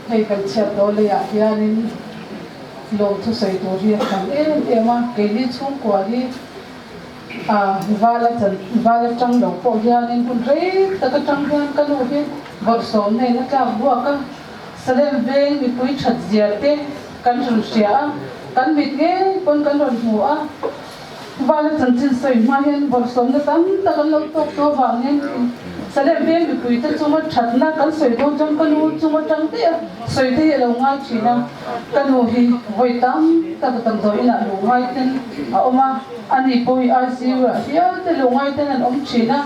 Hei kan chhiat tawh leiah hianin lawmthu sawi tur hi a tam em em a, keini chhungkua hi a val a chan val atang lo pawh hianin hun rei tak atang hian ka nu hi bawrhsawm nen a tlak buak a, Salem veng mipui that zia te kan rawn hria a, kan mit ngei pawn kan rawn hmu a, Vala chanchin sawi hma hian bawrhsawmna tam tak an lo tawk tawh avangin Salem veng mipuite chunga thatna kan sawi dawn chuan ka nu chunga tang daih a sawi te hi a lo ngai thin a, ka nu hi vawi tam tak damdawi inah luh ngai ten a awm a, ani pawh hi ICU ah hial te luh ngai ten an awm thin a,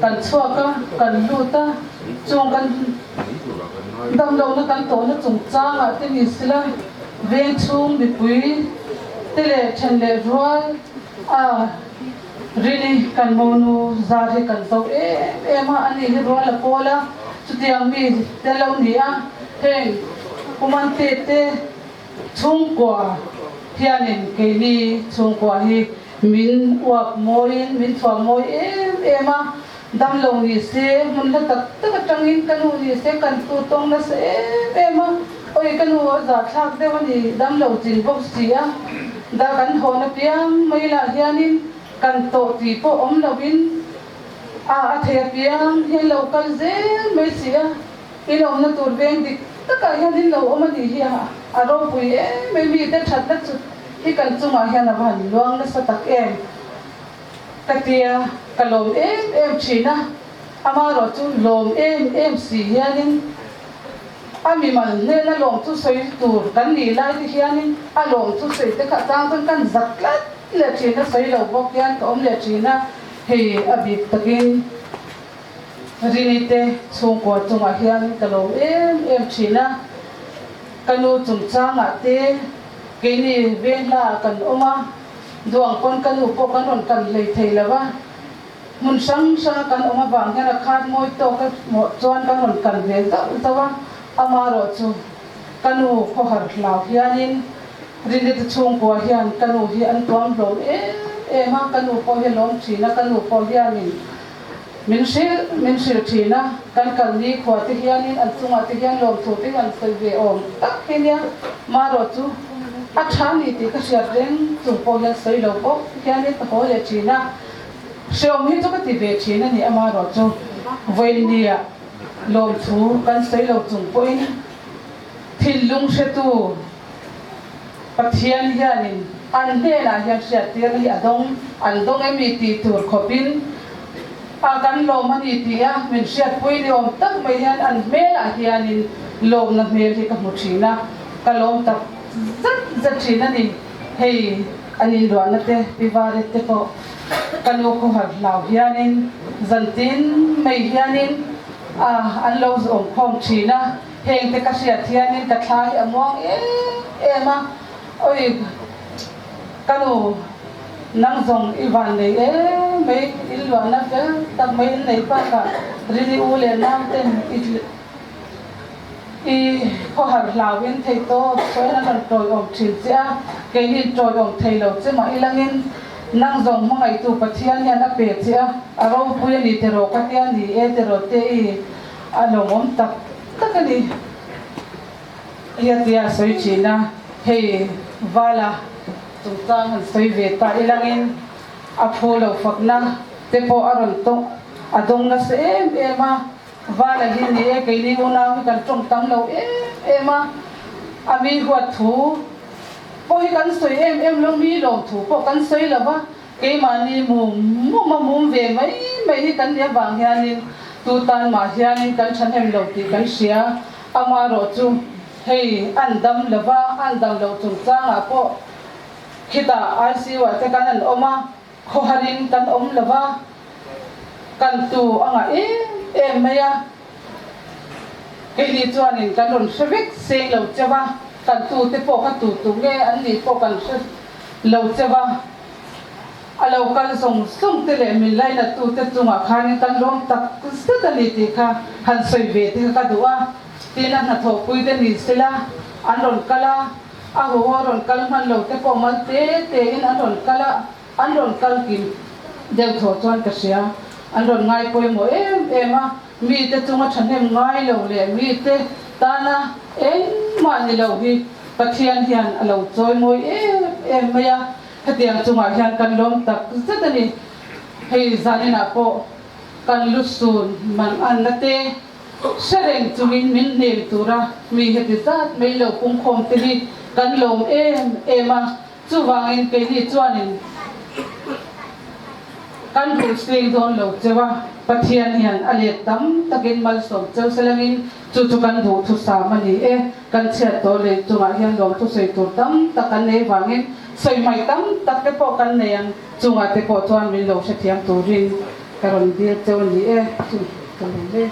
kan chhuak a, kan lut a, chung kan damlohna kan tawhna chungchangah te ni sela veng chhung mipui te leh then leh rual a rini kan monu zar hi kan zo em em a, ani hi rual a pawl a, chutiang mi te lo ni a, heng Pumante te chhungkua hianin keini chhungkua hi min uap mawiin min thuam mawi em em a, Damlo ni se, hmun hla tak tak atangin ka nu ni se kan tu tawng nasa em em a, awi ka nu a zahthlak deuh a ni, damlo chin bawk si a, dah kan hawn apiang mai lah hianin kan tawh tih pawh awm lovin a a thei apiang hian lo kal zel mai si a, in awmna tur veng dik takah hian in lo awm a nih hi a, a ropui em mai mite thatna chu hi kan chungah hian a va han luang nasa tak em. Ka tia, ka lawm em em thin a, amaherawh chu lawm em em si hianin a mimal hnena lawm chu sawi tur kan nih lai te hianin a lawm chu sawi te kha atang chuan kan zak tlat leh thin a, sawi lo bawk hian ka awm leh thin a, hei a bik takin Rini te chhungkua chungah hianin ka lawm em em thin a, ka nu chungchangah te keini venghlaah kan awm a. Duang pawn ka nu pawh kan rawn kan hlei thei lo a, hmun hrang hranga kan awm avang hian a khat mawi tawk a hmuh chuan kan rawn kan ve zauh zauh a, amaherawh chu ka nu khawhar hlau hianin Rinlita chhungkua hian ka nu hi an tuam hlawm em em a, ka nu pawh hi a lawm thin a, ka nu pawh hianin min hrilh min hrilh thin a, kan kal ni khua te hianin an chungah te hian lawmthu te hian sawi ve awm tak hi nia, marawh chu a tha ni tih ka hriat reng chung pawh hian sawi lo bawk hianin ka haw leh thin a, hreawm hi chu ka ti ve thin a ni, amarawh chu vawiinnia lawmthu kan sawi lo chung pawhin thinlung hretu Pathian hianin an hnenah hian hriattirna hi a dawng, an dawng emi tih tur khawpin a kan lawm a ni tih a min hriatpui ni awm tak mai hian an hmelah hianin lawmna hmel hi ka hmu thin a, ka lawm tak zet zet thin a ni. Hei an inruahna te Pi Varet te pawh ka nu khawhar hlau hianin zantin mai hianin a an lo zawm khawm thin a. Heng te ka hriat hianin ka thla hi a muang em em a, awi ka nu nang zawng i van nei em mai, in luahna fel tak mai in nei bakah Rini u leh nau ten i i khawhar hlauin thei tawp sawiin an rawn tawiawm thin che a, keini in tawiawm thei lo che mah ilangin nang zawng hmangaihtu Pathian hian a pe che a, a ropui a ni tiraw ka tia ni e tiraw te i. A lawmawm tak tak a ni. Hia tia a sawi thin a, hei Vala chungchang han sawi ve ta ilangin a phu lo fakna te pawh a rawn tawng a dawng nasa em em a, Vala hi ni e keini unau hi kan tawng tam lo em em a, a mi huat thu pawh hi kan sawi em em lo, mi lawm thu pawh kan sawi lo va. Keimahni mum mum a mum ve mai mai hi kan nih avang hianin tu tan mah hianin kan thahnem lo tih kan hria. Amaherawh chu hei an dam lo va, an dam loh chungchangah pawh khitah ICU ah te kan an awm a, khawharin kan awm lo va, kan tu a ngah em em mai a. Keini chuanin kan rawn hre vek seng lo cheu a, kan tute pawh kha tu tu nge an nih pawh kan hre lo cheu a. A lo kal zawng zawng te leh min lainat tu te chungah khanin kan lawm tak zet a ni tih kha han sawi ve te kha ka duh a. Tin a hnathawhpui te ni sela an rawn kal a, a huho a rawn kal hman lo te pawh mal te te in an rawn kal a, an rawn kal kim deuh thaw chuan ka hria. An rawn ngai pawimawh em em a, mite chunga thahnem ngai lo leh mite. tana engmah ni lo hi Pathian hian a lo chawimawi em em mai a, hetiang chungah hian kan lawm tak zet a ni. Hei zaninah pawh kan lusun man anna te hre reng chungin min hnem tura mi heti zat mai lo pungkhawm te hi kan lawm em em a, chuvangin keini chuanin kan rul seng dawn lo cheu a, Pathian hian a let tam takin malsawm cheu selangin chu chu kan duhthusam a ni e. Kan chhiat tawh leh chungah hian lawmthu sawi tur tam tak kan nei vangin sawi hmaih tam tak te pawh kan nei ang. Chungah te pawh chuan min lo hrethiam turin ka rawn dil cheu a ni e. Chu ka lawm e.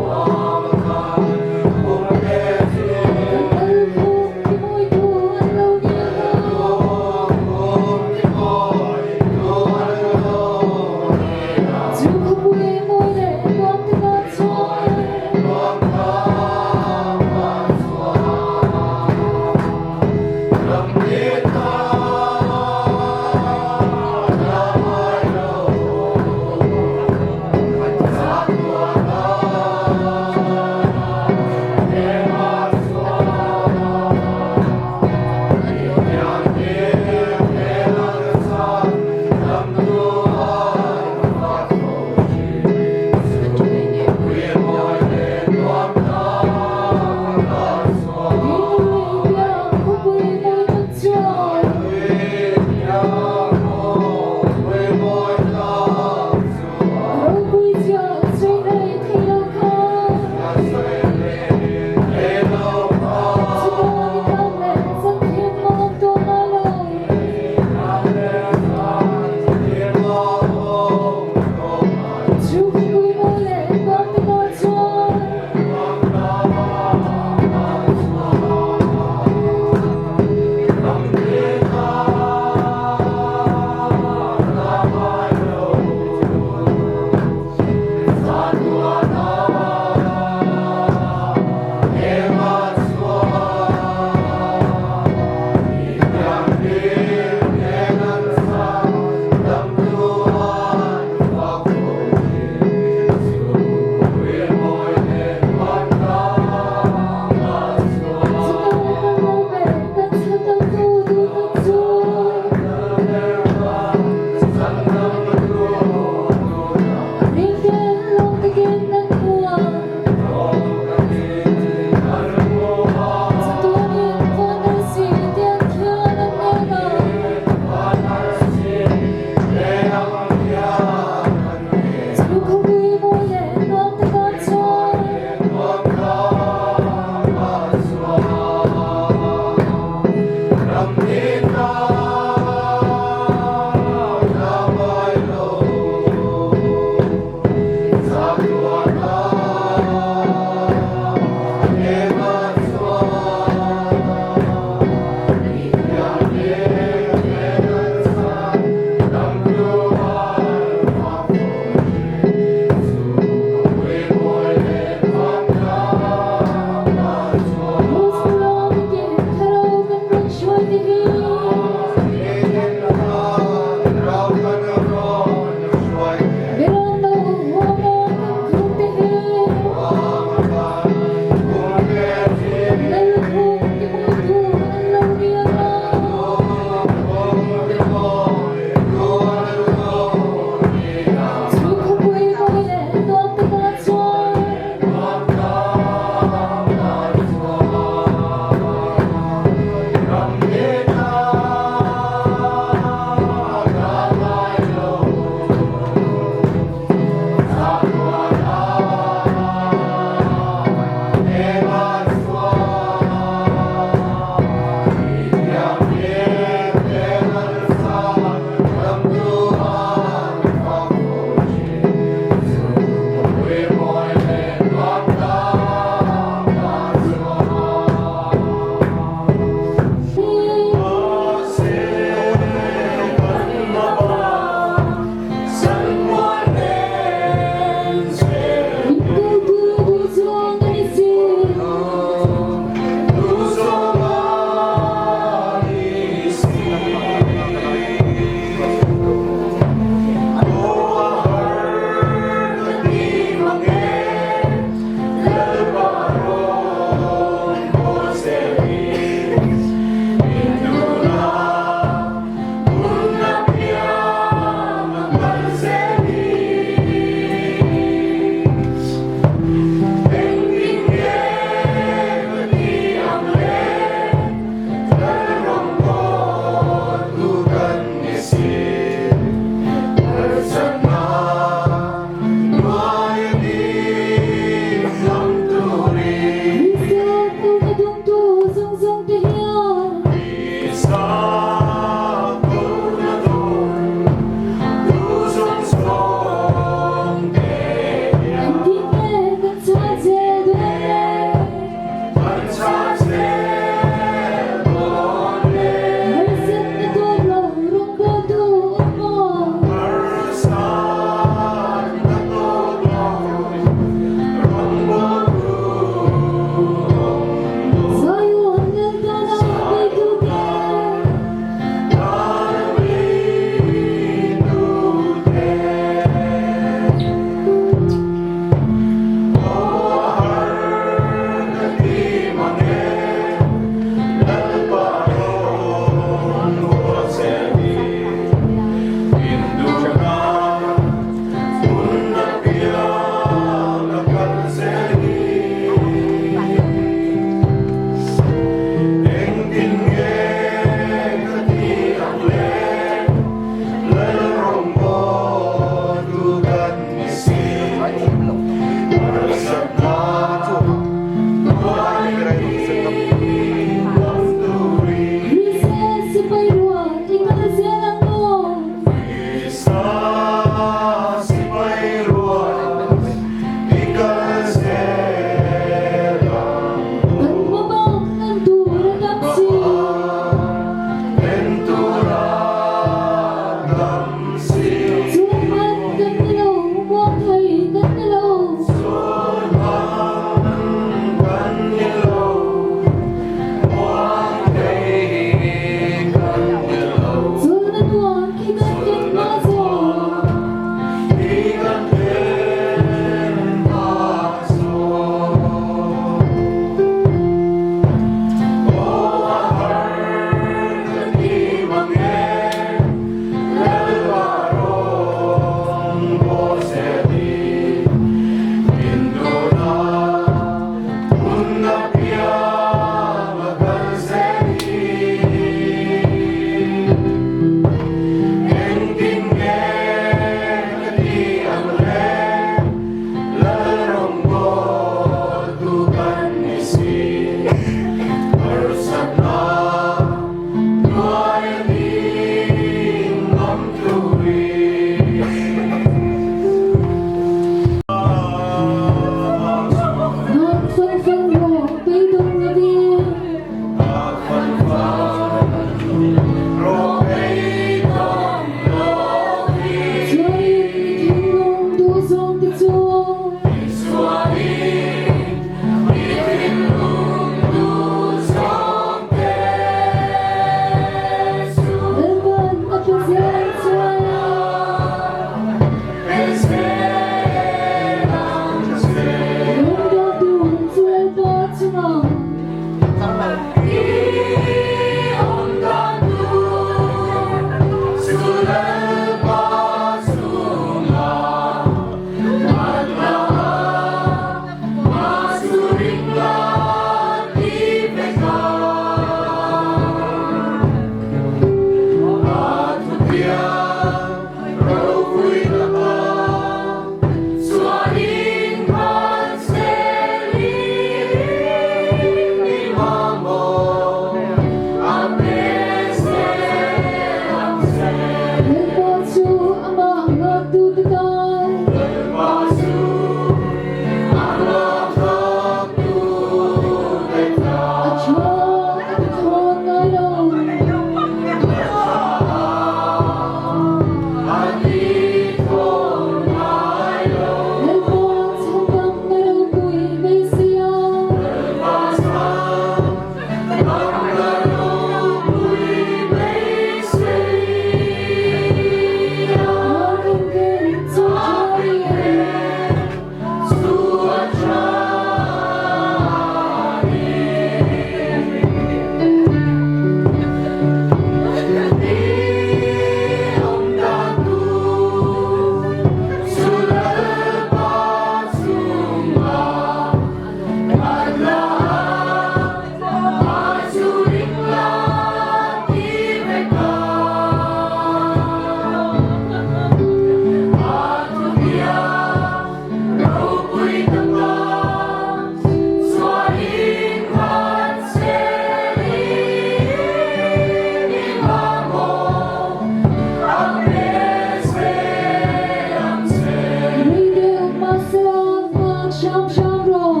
hram rawh.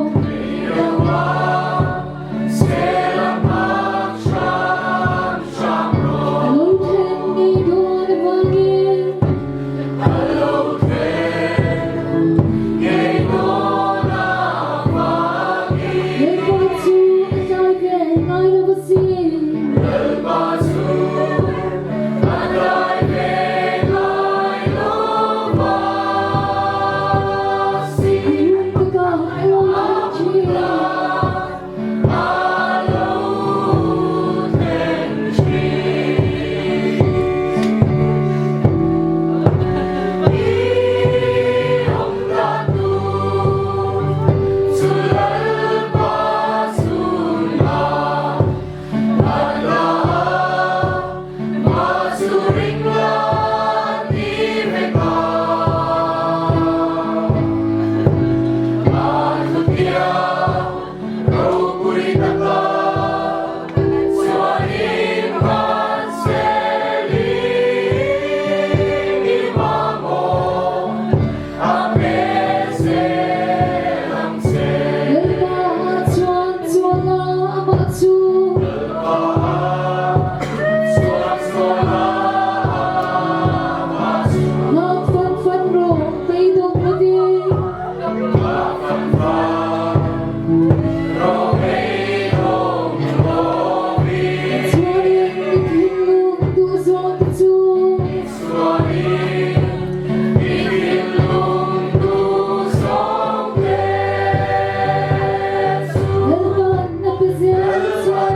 A lo thlen ngei dawn avangin. Lalpa chu a tlai ve ngai lo asin. A hun takah a lo thleng thin. Lalpa chuan chuan a amah chu. Ngak fan fan rawh beidawng lovin. Chuanin i thinlung duhzawng te chu. Lalpan a pe zel che.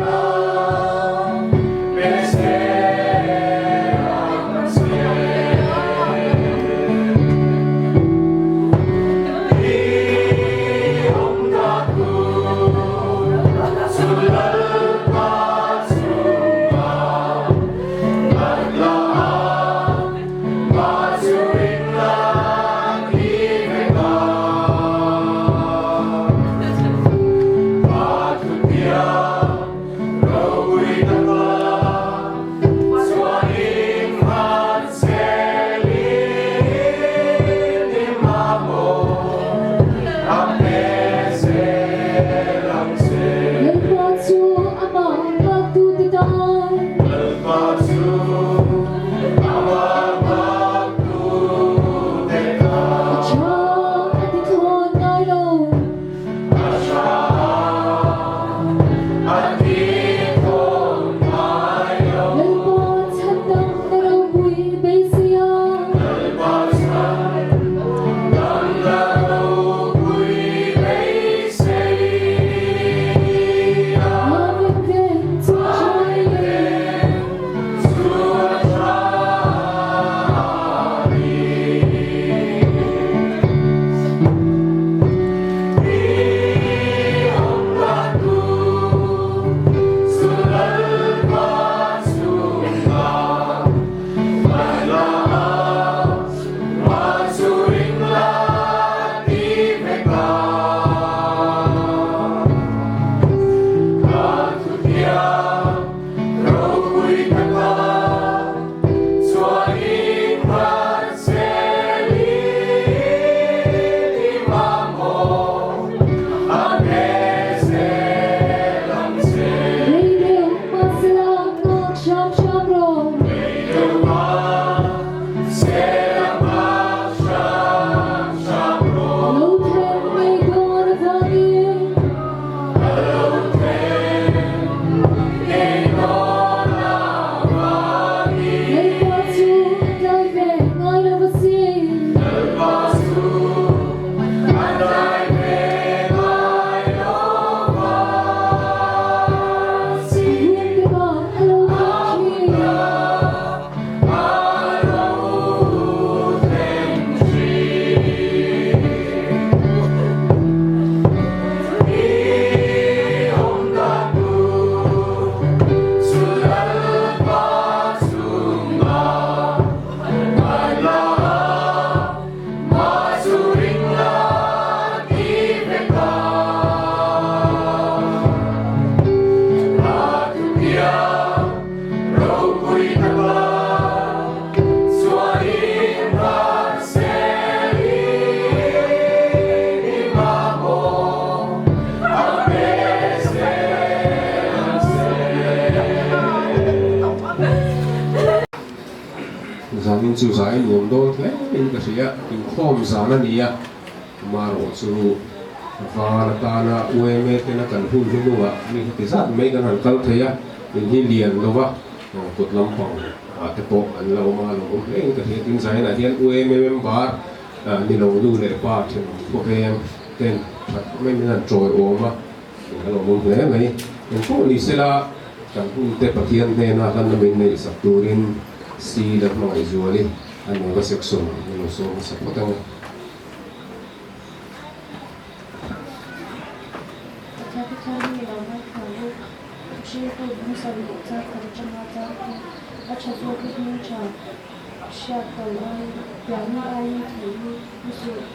Zanin chu zai nuam dawn hle in ka hria, inkhawm zan a ni a, amarawh chu val atana UMA tena kan hun hlunungah mi heti zat mai kan han kal thei a, in hi lian lo va, kut lampang ah te pawh an la awm a, lo awm hle in ka hria. Tin, zainah hian UMA member ni lo nu leh pa thenawm khawveng ten that mai min han tawiawm a, in a lo awm hle mai. Engpawh ni sela kan hunte Pathian hnena kan la min neih sak turin Si la hmangaih zual i a nova section an lo sawm hmasa phawt ang e. Pathian te chuan mi lo ngaithla u, Hriltu hmasawm leh chak khat atanga chang hi a tha zawk i hming tha hriat kal aiin pianni aiin theih hi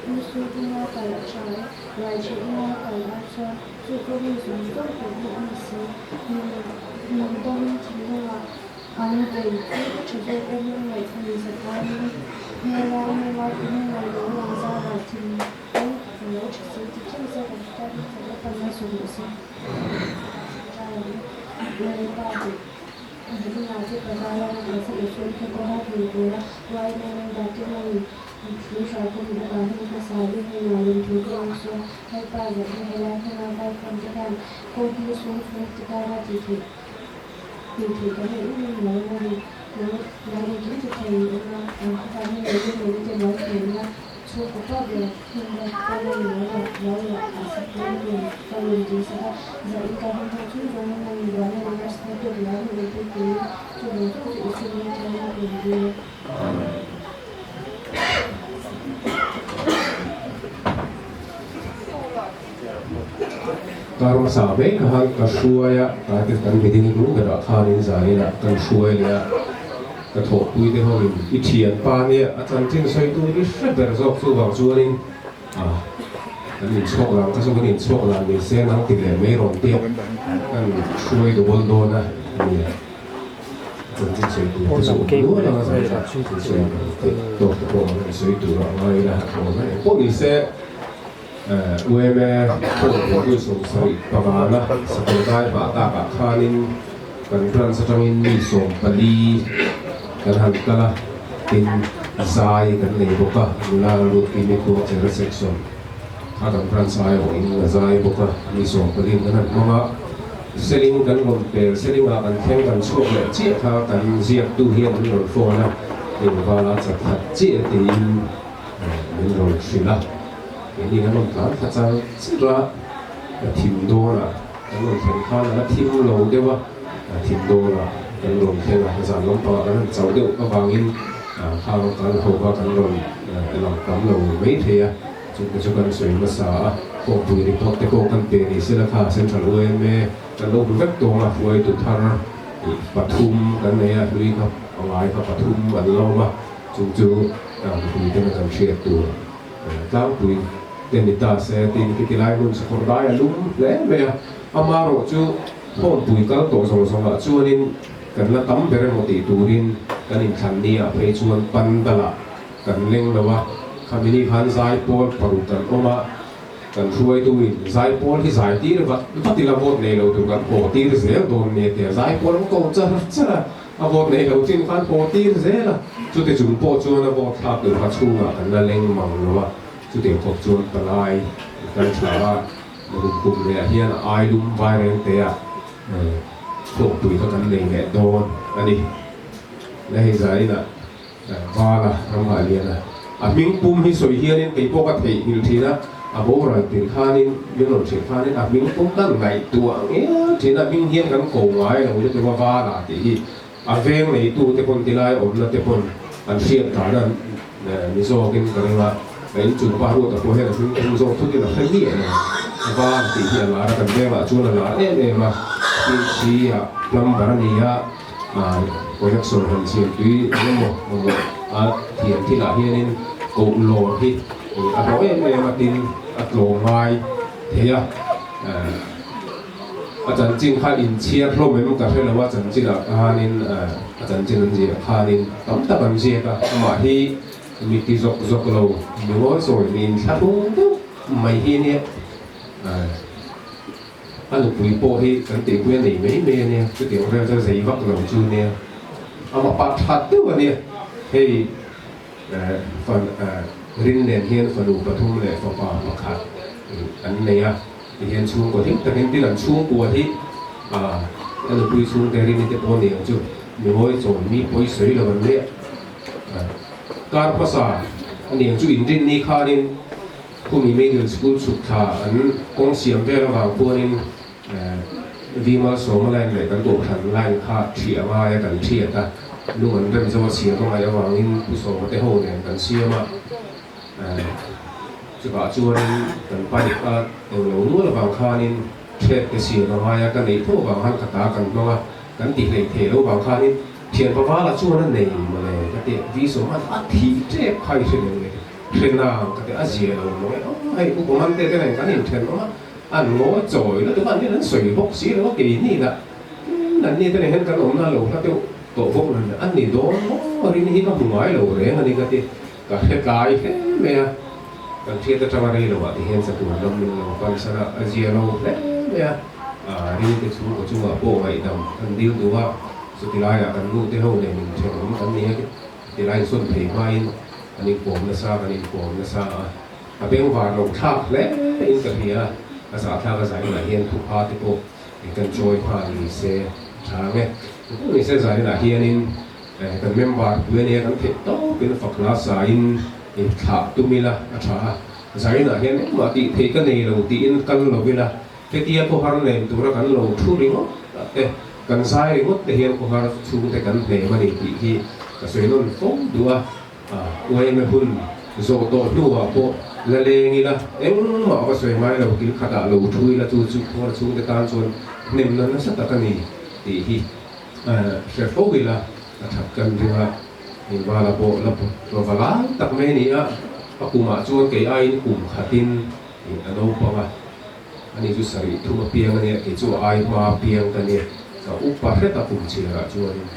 musu ina kal a tha e, raicheh ina kal ai chuan chu chu mi zawng zawng tih hi a ni si. Nung damin thinlungah An vei chu a tha zawk e lungngaih thei zet aiin hmela hmela i lungngaih lo lang zarah thin pawh a lo tha si ti thin se kan hriat hi that a pan a sawi duh se. Lalpa tih Zidinah te pazar lama kalsa leh sawi kha kaw har thei tura YMA member te ho in thu hrai ka nih avangin hmasa i hnenah lawmthu ka rawn sawi a. Lalpa zaihna helai hmuna Vaikhawm te hian kawngpui sung chhung te tana tih theih Tih theih kan neih em em lo a ni. Nang nang engkim ti thei i awm a, an khawpa hming leh lung leh te buai theihna chhungkaw pa ber hmun ram pawh la ni lo a, lo la a sak tur a ni. Ka rawn tih sak a, zah in ka hun ho chung zawng in ani buaina leh harsatna tawk lo a hmuh pui turin chu zawng zawng chu i sum in thiam a rawn dil a. Kar hmasa mai kha khan ka hruai a, tlai te kan meeting hnung berah khanin zaninah kan hruai leh a, ka thawhpui te ho in i thianpa nia a chanchin sawi tur i hre ber zawk chuvang chuanin ah kan inchhuak lang ka chu kan inchhuak lan ni se nang ti leh mai rawn tia kan hruai dawl dawn a nia chanchin sawi tur te chu awm nual ang a zaninah sawi theih tawk te pawh an sawi tur a ngai ila a thawn a engpawh ni se. UMA pawh 75 na sakawlh dai hmah takah khanin kan branch atangin mi 14 kan han kal a, tin zai kan nei bawk a, nula lut hi mi khuang chera section kha kan branch aiawhin a zai bawk a, mi 14 kan han hmang a, seling kan rawn pel, selingah kan thleng kan chhuak leh chiah kha kan ziaktu hian min rawn phone a, engvala chat khat chiah tiin. Min rawn hrilh a, keini kan rawn tlan thla char char a, ka thim dawn a, kan rawn thlen khan a la thim lo deuh a, thim dawn a kan rawn thleng a, zan lampangah kan han chauh deuh avangin khang kan ho kha kan rawn lang tam lo mai thei a, chungte chu kan sawi hmasa a, kawngpui report te pawh kan pe ni sela kha Central UMA kan lo hmu vek tawng a, hruaitu thar pathum kan nei a, hlui kha pangai kha pathum an la awm a. Chu chu mipui tena kan hriat tur tlangpui te ni ta se tin khiti lai hmun sakawr dai a lum hle mai a, amarawh chu khawmpui kal tawh zawng zawngah chuanin kan la tam ber emaw tih turin kan inthlan ni ah phei chuan pandalah kan leng lo a, khami ni khan zaipawl paruk kan awm a, kan hruaituin zaipawl hi zai tir vat vat ila vote nei lo tur kan haw tir zel dawn nia tia zaipawl an ko char char a. A vawt nei lo chin khan haw tir zel a, chuti chung pawh chuan a vawt thlak tur kha chhungah kan la leng mang lo a, chutiang khawp chuan palai kan tha a, rum kum leh ah hian a ai lum vai reng te ah thawkpui kha kan nei leh dawn a ni. La hei zain ah Vala ramah lian a, a hming pum hi sawi hianin kei pawh ka theihnghilh thin a, a boral tir khanin min rawn hrilh khanin a hming pum kan ngaihtuah ngel thin a, hming hian kan ko ngai lo lutuk a Vala tih hi a veng neitu te pawn tilai awmna te pawn an hriat dan a ni zawkin ka ring a, ka inchung pa Ruata pawh hian a hming pum zawk thutin a hre miah lo, Vala tih hi a lar a, kan vengah chuan a lar em em a, PHC ah plumber a ni a. Connection han siam tui eng emaw mamawh a thiam thilah hianin koh lawr hi a hlawh em em a tin a tlawm ngai thei a, a chanchin kha inchhiar hlawm em ka hre lo a chanchinah khanin a chanchin an ziah khanin tam tak an ziak a, amah hi mi ti zawk zawk lo mi ngawi sawi mi inthlahrung deuh mai hi ania. A nupui pawh hi kan tihpui a nei mai mai a nia, chutiang vel chu zei vak lo chu nia, amah pa that deuh a nia hei. Fan rin nen hian fanu pathum leh fapa pakhat an nei a, tihian chhungkaw hlim takin tin an chhungkua hi a nupui chhungte rini te pawh ni ang chu mi ngawi chawi mi pawi sawi lo an nia. Kar hmasa a ni ang chu inrinni khanin khumi middle school chhuk thla an kawng siam vel avang khuanin Vimal Sawma line leh kan kohhran line kha ṭhi a ngai a, kan ṭhiat a, lung an rem zo a siam a ngaih avangin Pu Sawma te ho nen kan siam a, chutah chuanin kan pipe a englo nual avang khanin ṭhet te siam a ngai a, ka neih tho avang khan ka ta kan hmang a, kan ti hlei thei lo vang khanin thian pavala chuan a nei mawle ka ti a, Vi Sawma'n a thih ṭep kha i hre leh nge hre nang ka ti a, a zia lo maw e, aw hei Pu Pawmante te nen kan inṭhen awm a. An ngawi chawi lutuk a, an rin an sawi bawk si lo a, keini lah an ni te nen hian kan awmna lo hla deuh tawh bawk lo a ni dawn maw rin hi ka hmu ngai lo reng a ni ka ti, ka hre tlai hle mai a, kan hriat atanga rei lo ah ti hian chatuan ram min lo pan san a, a zia lo hle mai a, rin te chhungkaw chungah pawh ngaihdam an dil duh a, chuti laiah kan nu te ho nen inthenawm kan ni a, tilai sawn phei hmain an inkawm nasa kan inkawm nasa a. A bengvar lo thlak hle in ka hria, a zahthlak a zainah hian thupha te pawh kan chawi nghal ni se tha ang e. Engpawh ni se zainah hianin kan member pui ania kan theih tawpin fak hla sain thlah tum ila a tha a, zainah hian engmah tih theih ka nei lo tiin kal lo ila, hetia khawhar nem tura kan lo thu ringawt te, kan zai ringawt te hian khawhar chhungte kan hnem a ni tih hi ka sawi nawn fo duh a. Uaina hun zawh tawh hnuah pawh la leng ila, engmah va sawi ngai lo, kil khatah lo thu ila chu chu khuar chhungte tan chuan hnemna nasa tak a ni tih hi hre fo ila a that kan ring a. Vala pawh la va lai tak mai a ni a, a kumah chuan kei aiin kum khatin a naupang a, ani chu sarih thum apiang a nia, kei chu a ai hma apiang ka nia, ka upa hret a kum chhiarah chuanin.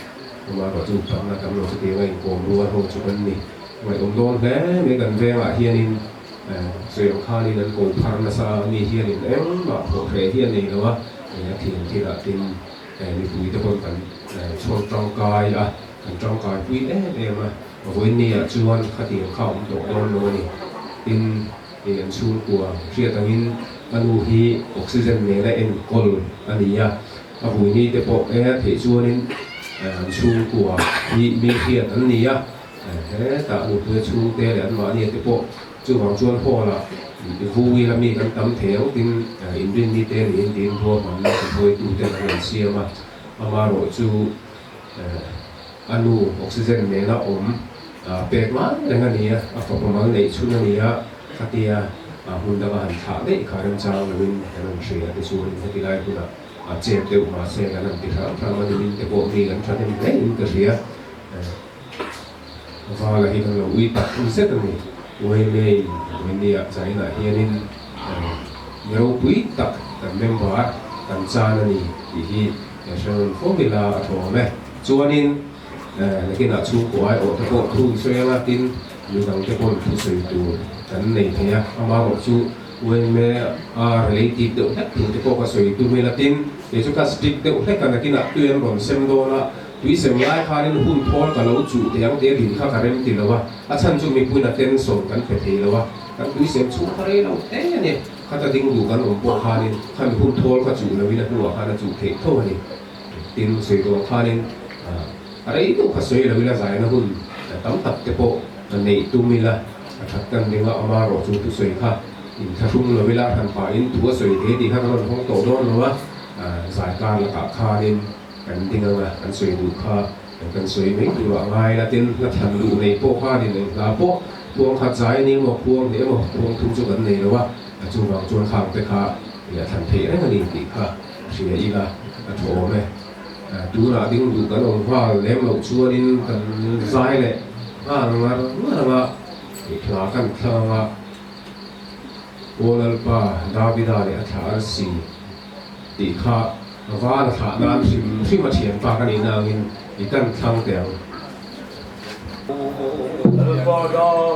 Amaherawh chu upatna tam lo chutiang a inkawm rual ho chu kan ni. Ngaihawm dawn hle mai kan vengah hianin sawi ang khanin an ko phar nasa a, mi hianin engmah phawh hreh hi a nei lo a, a thiam thilah tin mipui te pawn kan chhawr tangkai a, kan tangkai pui em em a, vawiinniah chuan khatiang kha a awm tawh dawn lo a ni. Tin, an chhungkua hriat angin a nu hi oxygen nena enkawl a ni a. A vui te pawh e theih chuanin an chhungkua hi mi hriat an ni a, hetah nupuia chhungte leh anmahnia te pawh chuvang chuan hall ah vui ila mi kan tam thei ang tin inrinni te niin tiin ruahmanna ti hruaitu ten an rawn siam a, amaherawh chu a nu oxygen nena awm pek ngai reng a ni a, a fapa mal neih chhun a ni a, khatia hmun danga han thlah daih kha remchang loin kan han hria tichuanin heti lai hunah. A chep deuh mahse kan han ti hram hram a ni min te pawh mi kan thahnem hle in ka hria. Vala hi kan lo ui tak ui zet a ni. Uaime in Uainiah China hianin mi ropui tak kan member kan chan a ni tih hi hre rawn fo ila a tha awm e. Chuanin nakinah chhungkaw aiawh te pawh thu in sawi anga tin midang te pawn thusawi tur kan nei thei a, amaherawh chu Uaime a relative deuh hlek thu te pawh ka sawi tum ila tin, kei chu ka strict deuh hlek a, nakinah tui an rawn sem dawn a, tui sem lai khanin hun thawl ka lo chuh thei ang tih a din kha ka rem ti lo a, a chhan chu mipuiin attention kan pe thei lo a, kan tui sem chhung kha rei lo te a ni, khata ding duh kan awm pawh khanin khami hun thawl kha chuh loin a hnuah khan a chuh theih tho a ni, tin sawi tawh khanin a rei deuh kha sawi lo ila zaina hun tam tak te pawh neih tum ila. A that kan ring a, ama erawh chu thusawi kha inthlahrung lo ila hran pahin thu a sawi thei tih kha kan rawn hawng tawh dawn lo a, zai kar lakah khanin kan ding ang a, kan sawi duh kha kan sawi mai tur ah ngai ila tin hla thlan duh nei pawh khanin eng hla pawh khuang khat zai a ni emaw khuang hnih emaw khuang thum chu kan nei lo a, chuvang chuan khang te kha a thlan theih reng a ni tih kha hria ila a tha awm e. Tunah ding duh kan awm nghal lem loh chuanin kan zai leh nghal ngar ngar ang a, hla kan thlang ang a, Aw Lalpa, Davida leh a thlah arsi tih kha val a thlah nan hrim hrim a thian pa ka nihna angin i kan thlang teh ang. Lalpa Davida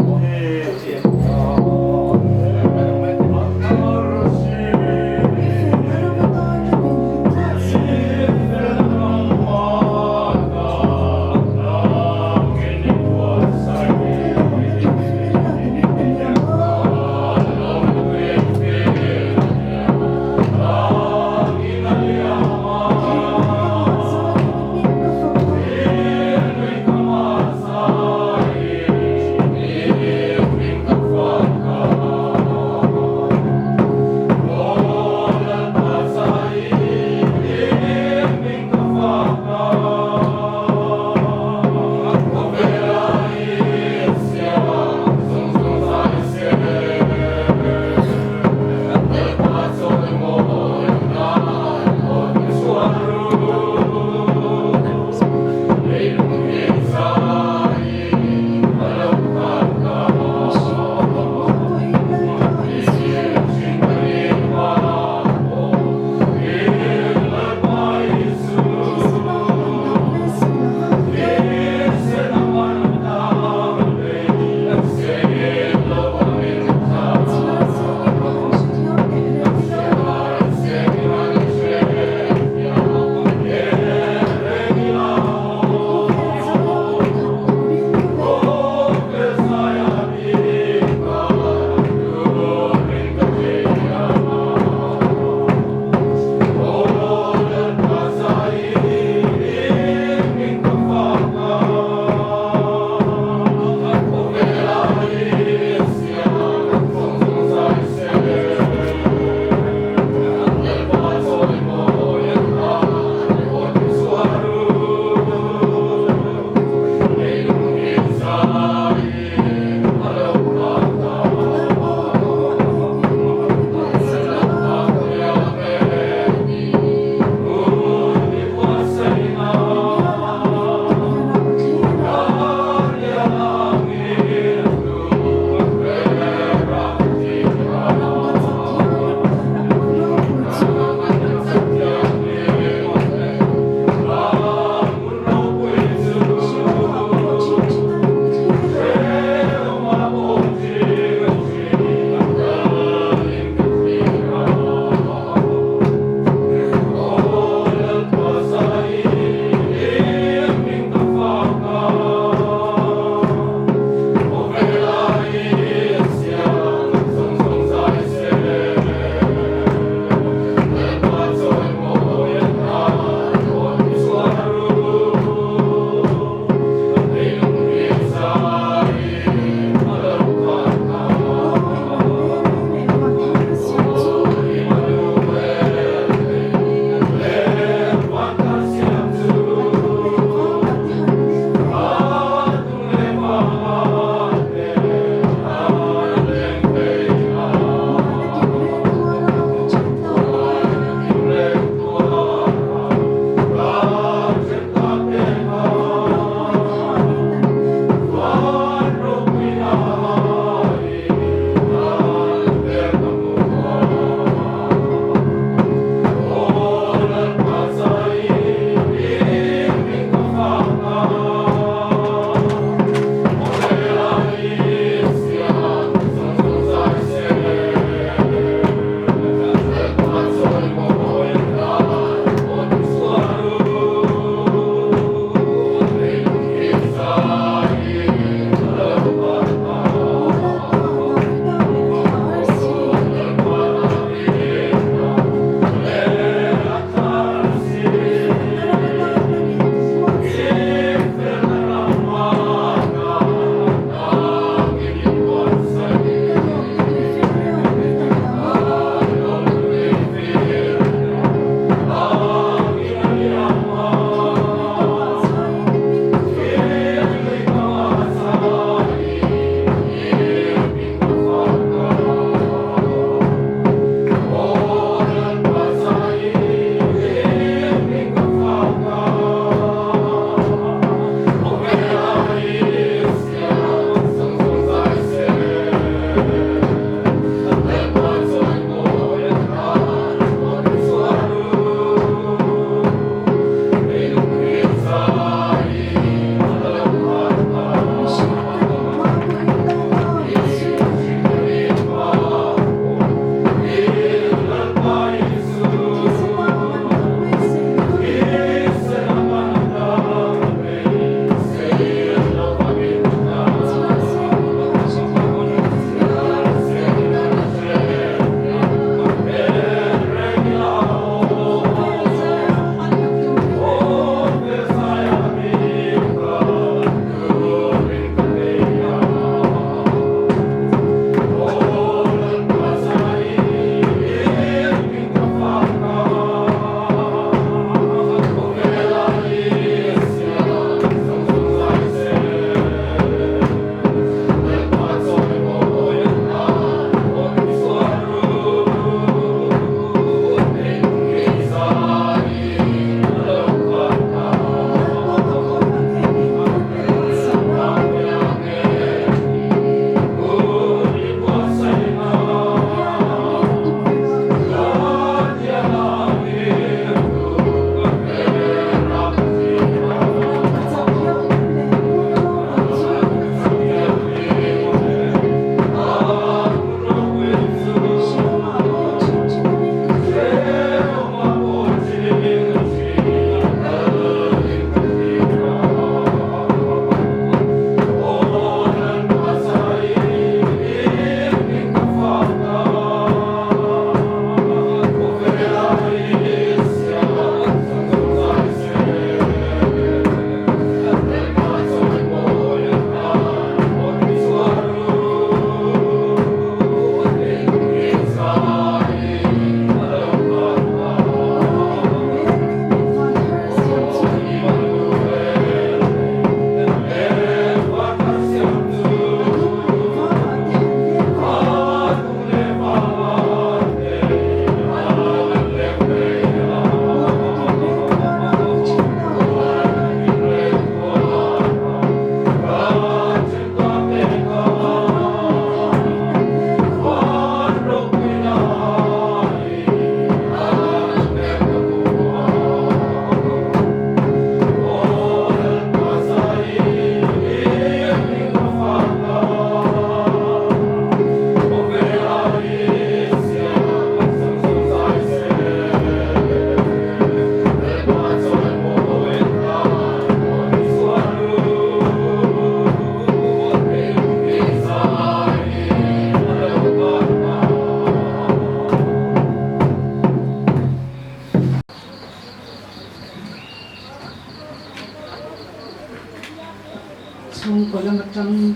chhungkaw lam atang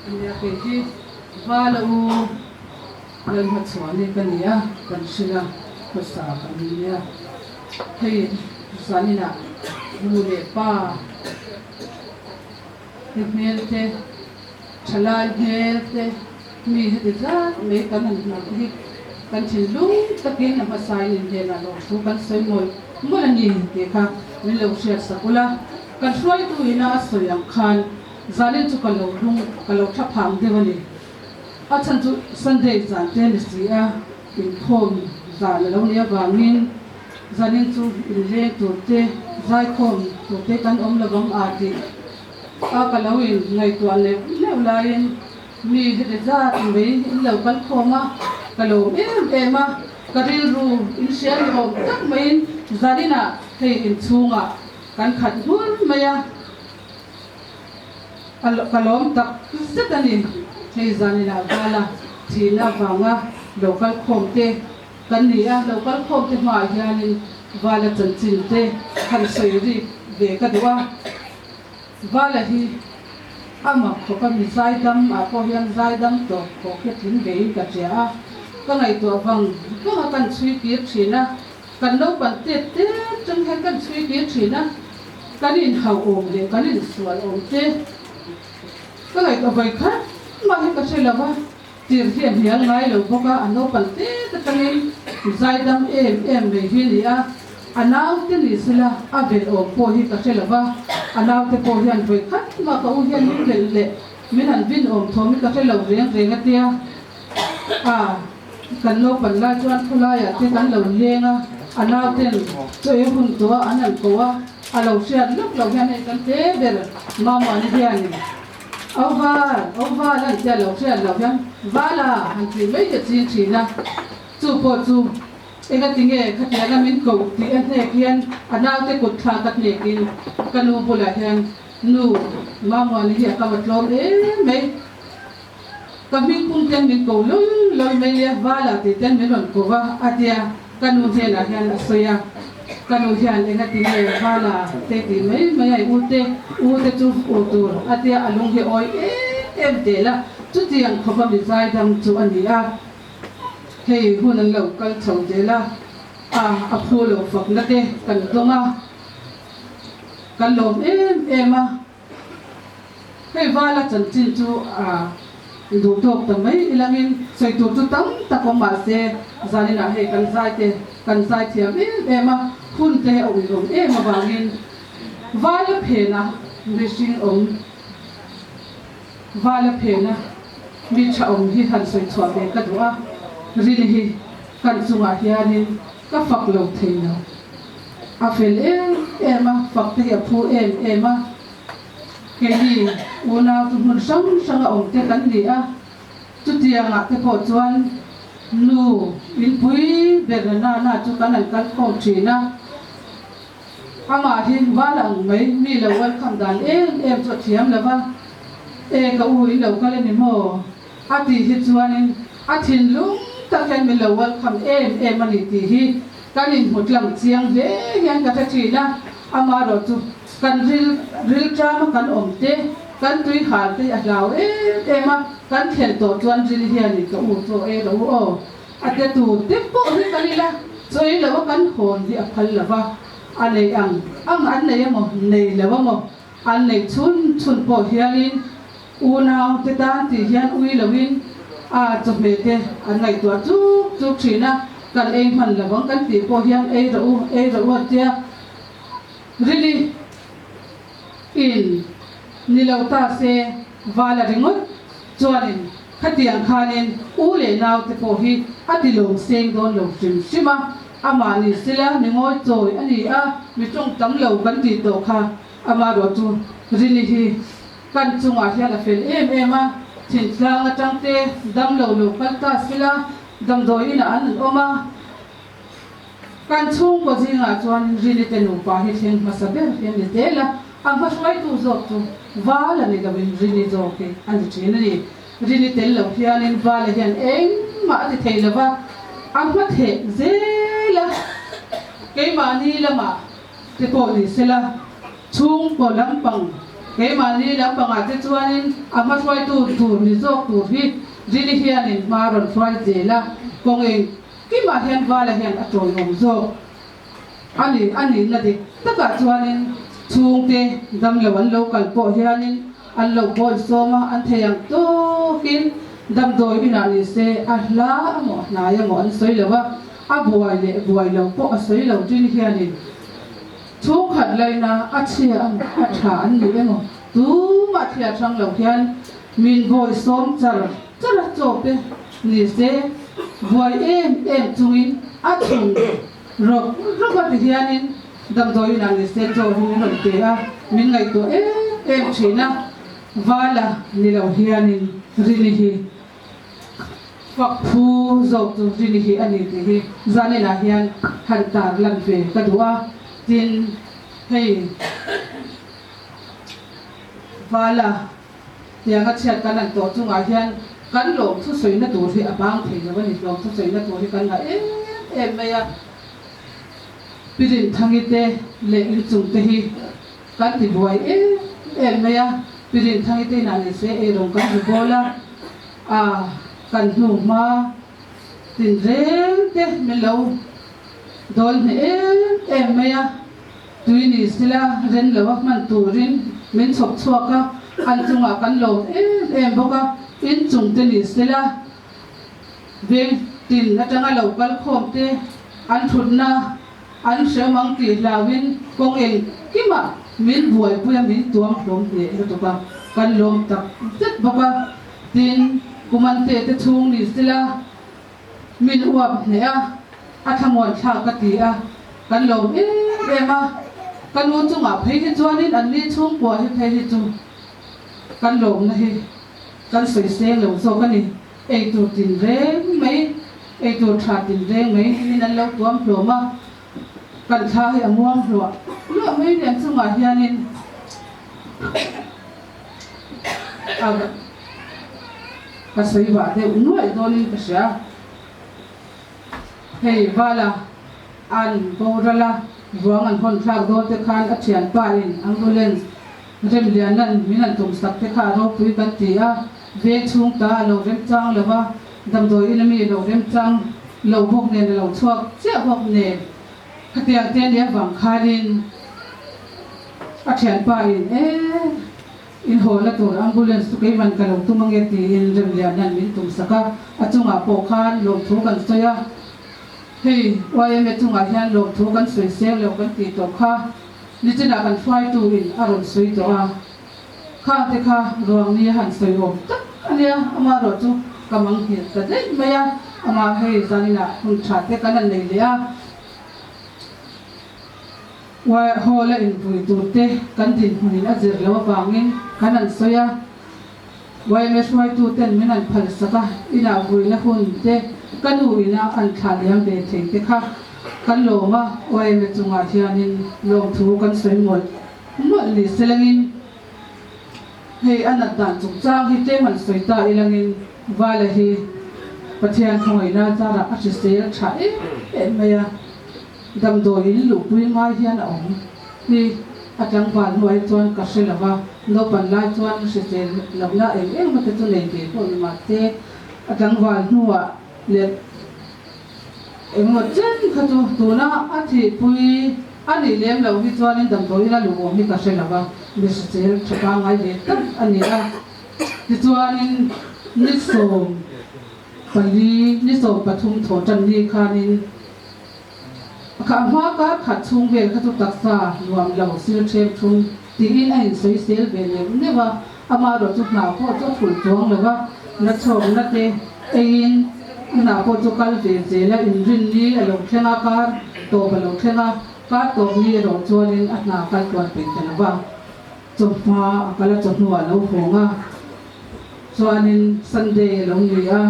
ania kei hi Vala u Lalhmachhuani ka ni a, kan hrilh a, khawsa kan nia. Hei zaninah nu leh pa te hmel te, thalai hmel te, mi heti zat mai kan han hmuh te hi kan thinlung takin a hmasain inhnenah lawmthu kan sawi mawlh mawlh a ni tih kha min lo hriat sak ula. Kan hruaitu ina a sawi ang khan zanin chu ka lo lung ka lo tha phang deuh a ni. A chhan chu Sunday zan te ni si a, inkhawm zan a lo nih avangin zanin chu inleng tur te, zaikhawm tur te kan awm lovang a tih a ka lo in ngaihtuah neuh neuh laiin mi heti zat mai in lo kal khawm a, ka lawm em em a, ka rilru in hria ni awm tak maiin zaninah hei inchhungah kan khat hmur mai a. Ka lawm tak zet a ni. Hei zaninah vala thihna avanga lo kal khawm te kan ni a, lo kal khawm te hmaah hianin vala chanchin te han sawi rik ve ka duh a. Vala hi a mak khawp a, mi zaidam ah pawh hian zaidam tawp khawk hi a tling vein ka hria a, ka ngaihtuah vang vang a kan chhui kir thin a. Kan naupang tet tet chang hian kan chhui tir thin a, kan inhauh awm leh kan insual awm te ka ngaihtuah vawi khat mah hi ka hre lo va, tir hi a hnial ngai lo bawk a, a naupang tet atangin zaidam em em mai hi a ni a, a naute ni sela a velh awm pawh hi ka hre lo va, a naute pawh hian vawi khat mah ka u hian min velh leh min han vin awm thawm hi ka hre lo reng reng a tia a. Kan naupan lai chuan khawlaiah te kan lo leng a, a nauten chaw ei hun tawh a an han ko a, a lo hriat lawk loh hian hei kan te ber Mamuani hianin Au val, au val an tia lo hriat loh hian Vala han tih mai te chin thin a, chu pawh chu engatinge khatianga min koh tih a hnek hian a naute kut thlak a hnekin ka nu bulah hian Nu Mamuani hi a kam a tlawm em mai. Ka hming pum ten min ko lul lul mai a, Vala tih ten min rawn ko va a tia, ka nu hnenah hian a sawi a, ka nu hian enga ti nge Vala te tih mai mai a, i u te, u te chu u tur a tia, a lung hi awi em em tel a, chutiang khawp a mi zaidam chu a ni a, hei hun an lo kal chho zel a, a a phu lo fakna te kan dawng a, kan lawm em em a. Hei vala chanchin chu a duh tawk ta mai ilangin sawi tur chu tam tak awm mah se zaninah hei kan zai te kan zai thiam em em a, hun te a ui awm em avangin vala phena mihring awm vala phena mi tha awm hi han sawi chhuah ve ka duh a, rin hi kan chungah hianin ka fak lo thei lo. A fel em em a, fak te hi a phu em em a. Keini unau chu hmun hrang hranga awm te kan ni a, chutiangah te pawh chuan nu inpui ber na na chu kan han kal khawm thin a. Amah hi val ang mai, mi lo welcome dan em em chu a thiam lo va, E ka u in lo kal a ni maw? A tih hi chuanin a thinlung tak hian min lo welcome em em a ni tih hi kan inhmu tlang chiang hle hian ka hre thin a, amaherawh chu kan ril rilṭama kan awm te, kan tui hal te hi a hlau em em a, kan thlen tawh chuan ril hianin ka u chaw ei rawh u aw, a te tur te pawh hi kan ila chaw ei loh a kan hawn hi a phal lo va, a nei ang ang an nei emaw nei lo emaw an neih chhun chhun pawh hianin Unau te tan tih hian ui loin a chawhmeh te an ngaihtuah chuk chuk thin a, kan ei hman lo ang kan tih pawh hian ei rawh u, ei rawh u an tia. Rili in ni lo ta se vala ringawt chuanin khatiang khanin u leh nau te pawh hi a ti lawm seng dawn lo hrim hrim a, amah ni sela mi ngawi chawi a ni a, mi tawng tam lo kan tih tawh kha amaherawh chu Rili hi Kan chungah hian a fel em em a, thintlang atang te dam lo lo kal ta sila damdawi inah an awm a. Kan chhungkaw zingah chuan Rini te nupa hi thleng hmasa ber hi a ni zel a, a hmahruaitu zawk chu Vala ni loin Rini zawk hi a ni thin a ni. Rini tel lo hianin Vala hian engmah a ti thei lo va, a hma theh zel a, keimahni lamah te pawh ni sela. Chhungkaw lampang Keimahni lampangah te chuanin a hmahruaitu tur ni zawk tur hi Rini hianin hma rawn hruai zel a, kawng engkimah hian Vala hian a tawiawm zawk a ni. A nihna dik takah chuanin chhungte damlo an lo kal pawh hianin an lo bawi sawm a, an thei ang tawkin damdawi inah ni se a hla amaw a hnai amaw an sawi lo a, a buai leh buai lo pawh a sawi lo Rini hianin. Chhungkhat laina a chhia emaw a tha an ni emaw tumah thliar hrang lo hian min bawi sawm char char a chaw te ni se buai em em chungin a chhung rawk rawk a ti hianin damdawi inah ni se chaw hi min rawn pe a, min ngaihtuah em em thin a, vala ni lo hianin Rini hi Fak phu zawk chu Rini hi a ni tih hi zaninah hian han tar lan ve ka duh a, tin hei Vala tianga chhiat kan han tawh chungah hian kan lawm thusawina tur hi a bang thei lo a ni, lawm thusawina tur hi kan ngah em em mai a, Pi Rinthangi te leh inchung te hi kan ti buai em em mai a, Pi Rinthangi te inah ni se eirawng kan ri bawl a. A kan hnu hma tinreng te min lo dawl hneh em em mai a, tui ni sila ren lo a hman turin min chhawp chhuak a, an chungah kan lawm em em bawk a, inchung te ni sila veng tin atanga lo kal khawm te an thutna an hrem ang tih hlauin kawng engkimah min buaipui a min tuam hlawm hneh lutuk a, kan lawm tak zet bawk a. Tin, Kumante te chhung ni sila min uap hneh a, a thlamuan thlak ka ti a, kan lawm em em a. Ka nu chungah phei hi chuanin an ni chhungkua hi phei hi chu kan lawmna hi kan sawi seng lo zawk a ni. Eitur tin reng mai, eitur tha tin reng mai min an lo tuam hlawm a, kan thla hi a muang hluah hluah mai nen chungah hianin A ka sawi vah deuh nuaih dawnin ka hria. Hei Vala an boral a, ruang an hawn thlak dawn te khan a thianpa in ambulance Remliana'n min han tum sak te kha a ropui kan ti a, veng chhung ta a lo remchang lo va, damdawi in ami a lo remchang lo bawk nen a lo chhuak chiah bawk nen khatiang te nia vang khanin A thianpa in e in hawlna tur ambulance chu keiman ka lo tum ange tiin Remliana'n min tum sak a, a chungah pawh khan lawmthu kan sawi a, hei yma chungah hian lawmthu kan sawi seng lo kan tih tawh kha nichinah kan hruaitu in a rawn sawi tawh a, khangte kha ruang ni a han sawi awm tak a nia, amaherawh chu ka manghilh ta daih mai a, amah hei zaninah hun tha te kan han nei leh a. Hall a inpui tur te kan dinhmunin a zir loh avangin kan han sawi a, yma hruaitu ten min han phal sak a, inah vuina hun te ka nu ina an thlah liam ve thei te kha kan lawm a, yma chungah hianin lawmthu kan sawi mawlh mawlh ni selangin hei a nat dan chungchang hi tlem han sawi ta ilangin Vala hi Pathian khawngaihna zarah a hrisel tha em em mai a. Damdawi in luhpui ngai hian a awm hi a tlangval hnuai chuan ka hre lo va, naupan lai chuan hrisel lohna eng eng emaw te chu nei ve pawh ni mahse a tlangval hnuah leh engemaw chen kha chu tuna a thihpui a nih lem loh hi chuanin damdawi ina luh awm hi ka hre lo va, mi hrisel tha pangngai ve tak a ni a. Tichuanin ni 14, ni 13 thawh tan ni khanin Kha hma kar khat chhung vel kha chu taksa nuam lo sil ṭhem thum tiin a insawi sel ve neuh neuh a, amaherawh chu hna pawh chu a thulh chuang lo va, na chhawkna te eiin hna pawh chu kal ve zel a, inrinni a lo thleng a, kar tawp a lo thleng a, kar tawp ni erawh chuanin a hna kal tuan peih ta lo va, chawhma a kal a, chawhnu a lo hawng a, chuanin Sunday a lo ni a,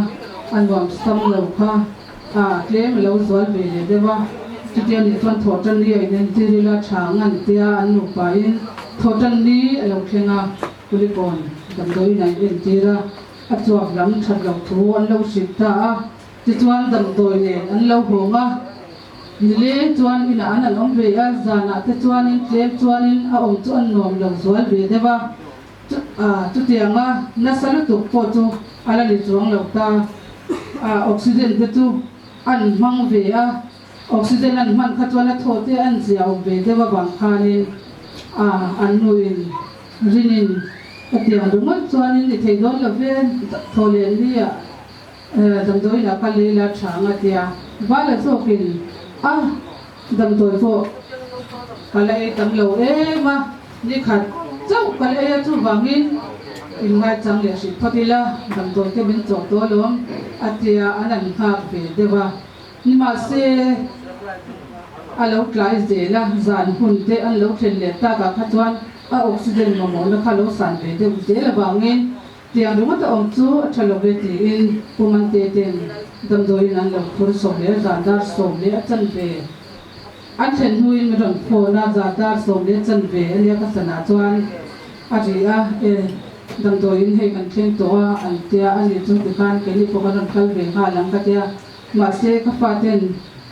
a nuam sam lo kha. A tlem a lo zual ve leh deuh a, chutia nih chuan thawhtan ni a inentir ila tha ngan tia an nupain thawhtan ni a lo thleng a, Kulikawn damdawiin a inentir a, a chuak lam that loh thu an lo hrilh ta a, tichuan damdawi nen an lo hawng a. Nileng chuan inah an an awm ve a, zanah te chuanin tlem chuanin a awm chu an nuam lo zual ve deuh a. Chutianga nasa lutuk pawh chu a la ni chuang lo ta. Oxygen te chu an hmang ve a, oxygen an hman kha chuan a thaw te an zia awm ve deuh avang khanin an nuin rinin ka tiang ringawt chuanin ni thei dawn lo ve, thaw leh nia. Damdawiin ah ka lei la tha ang a tia, Vala zawkin a damdawi pawh ka la ei tam lo em a, nikhat chauh ka la ei a chuvangin inngaichang leh hrih phawt ila damdawi te min chawh tawh alawm a tia an an nghak ve deuh a, nimahse a lo tlai zel a, zan hun te an lo thlen leh takah kha chuan a oxygen mamawhna kha lo san ve deuh zel avangin Tiang ringawt a awm chu a tha lo ve tiin Pu Mante ten damdawiin an lo phur 10 zan dar 10 a chan ve. An thlen hnuin min rawn phone a, zan dar 10 chan ve a nia ka sanah chuan a ri a, e damdawiin hei kan thleng tawh a an tia a ni chu tikhan keini pawh kan rawn kal ve nghal ang ka tia mahse ka fa ten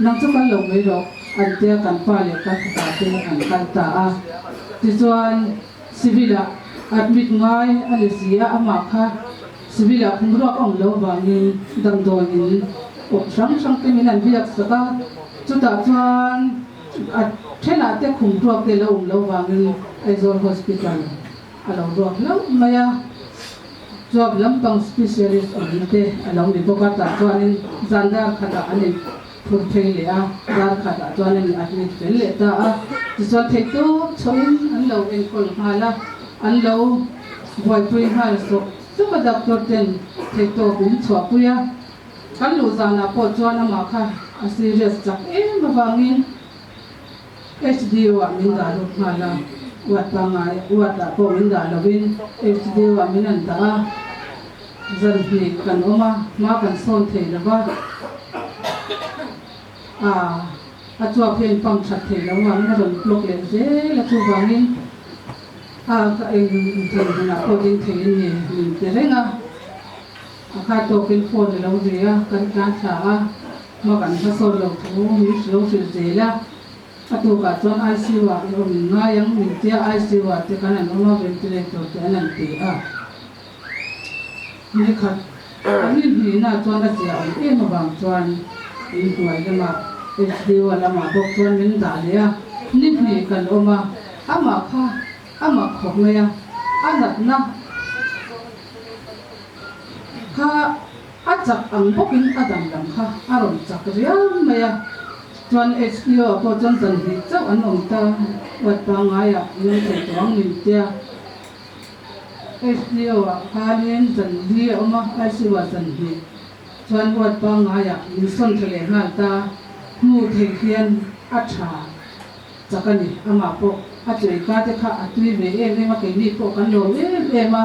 nang chu kal lo mai rawh an tia kan pa leh ka fapa te an kal ta a tichuan Civil ah admit ngai a ni si a, amah kha civil ah khum ruak a awm lo vangin damdawi in awm hrang hrang te min an biak sak a, chutah chuan a thenah te khum ruak te lo awm lo vangin Aizawl Hospital a lo ruak hlauh mai a, chuap lampang specialist awmna te a lo ni bawk a, tah chuanin zan dar khatah an in. Phur phei leh a, dar khatah chuan an admit fel leh ta a, tichuan theihtawp chhoin an lo enkawl nghal a, an lo buaipui nghal sawk sawk a, doctor ten theihtawp in chhuahpui a, kan luh zanah pawh chuan amah kha a serious chak em avangin HDO ah min dah lut nghal a, ward pangngai ward ah pawh min dah lovin HDO ah min an dah a. Zan hnih kan awm a, hma kan sawn thei lo va, a a chuak hian pump that thei lo vangin a rawn block leh zel a, chuvangin a ka eng thei hunah pawh ding theiin ni min ti reng a, a kha tawkin phone a lo ri a, kan tlan thla a, hma kan hmasawn lo thu min lo hrilh zel a, a tukah chuan ICU ah i awm ngai ang min tia ICU ah te khan an awm a, ventilator te an han ti a. Nikhat a ni hnihna chuan a zia awm em avang chuan in hnuai lamah HDO lamah bawk chuan min dah leh a, ni hnih kan awm a, amah kha a mak khawp mai a, a natna kha a chak ang bawkin a dam lam kha a rawn chak riau mai a, chuan HDO ah pawh chuan zan hnih chauh an awm ta, uat pangaiah i awm thei tawh ang min tia. HDO ah khanin zan li a awm a, ICU ah zan hnih chuan ward pangaiah min sawn tha leh nghal ta. Hmu thei hian a tha chak a ni. Amah pawh a chawi ka te kha a tui ve em em a, keini pawh kan lawm em em a.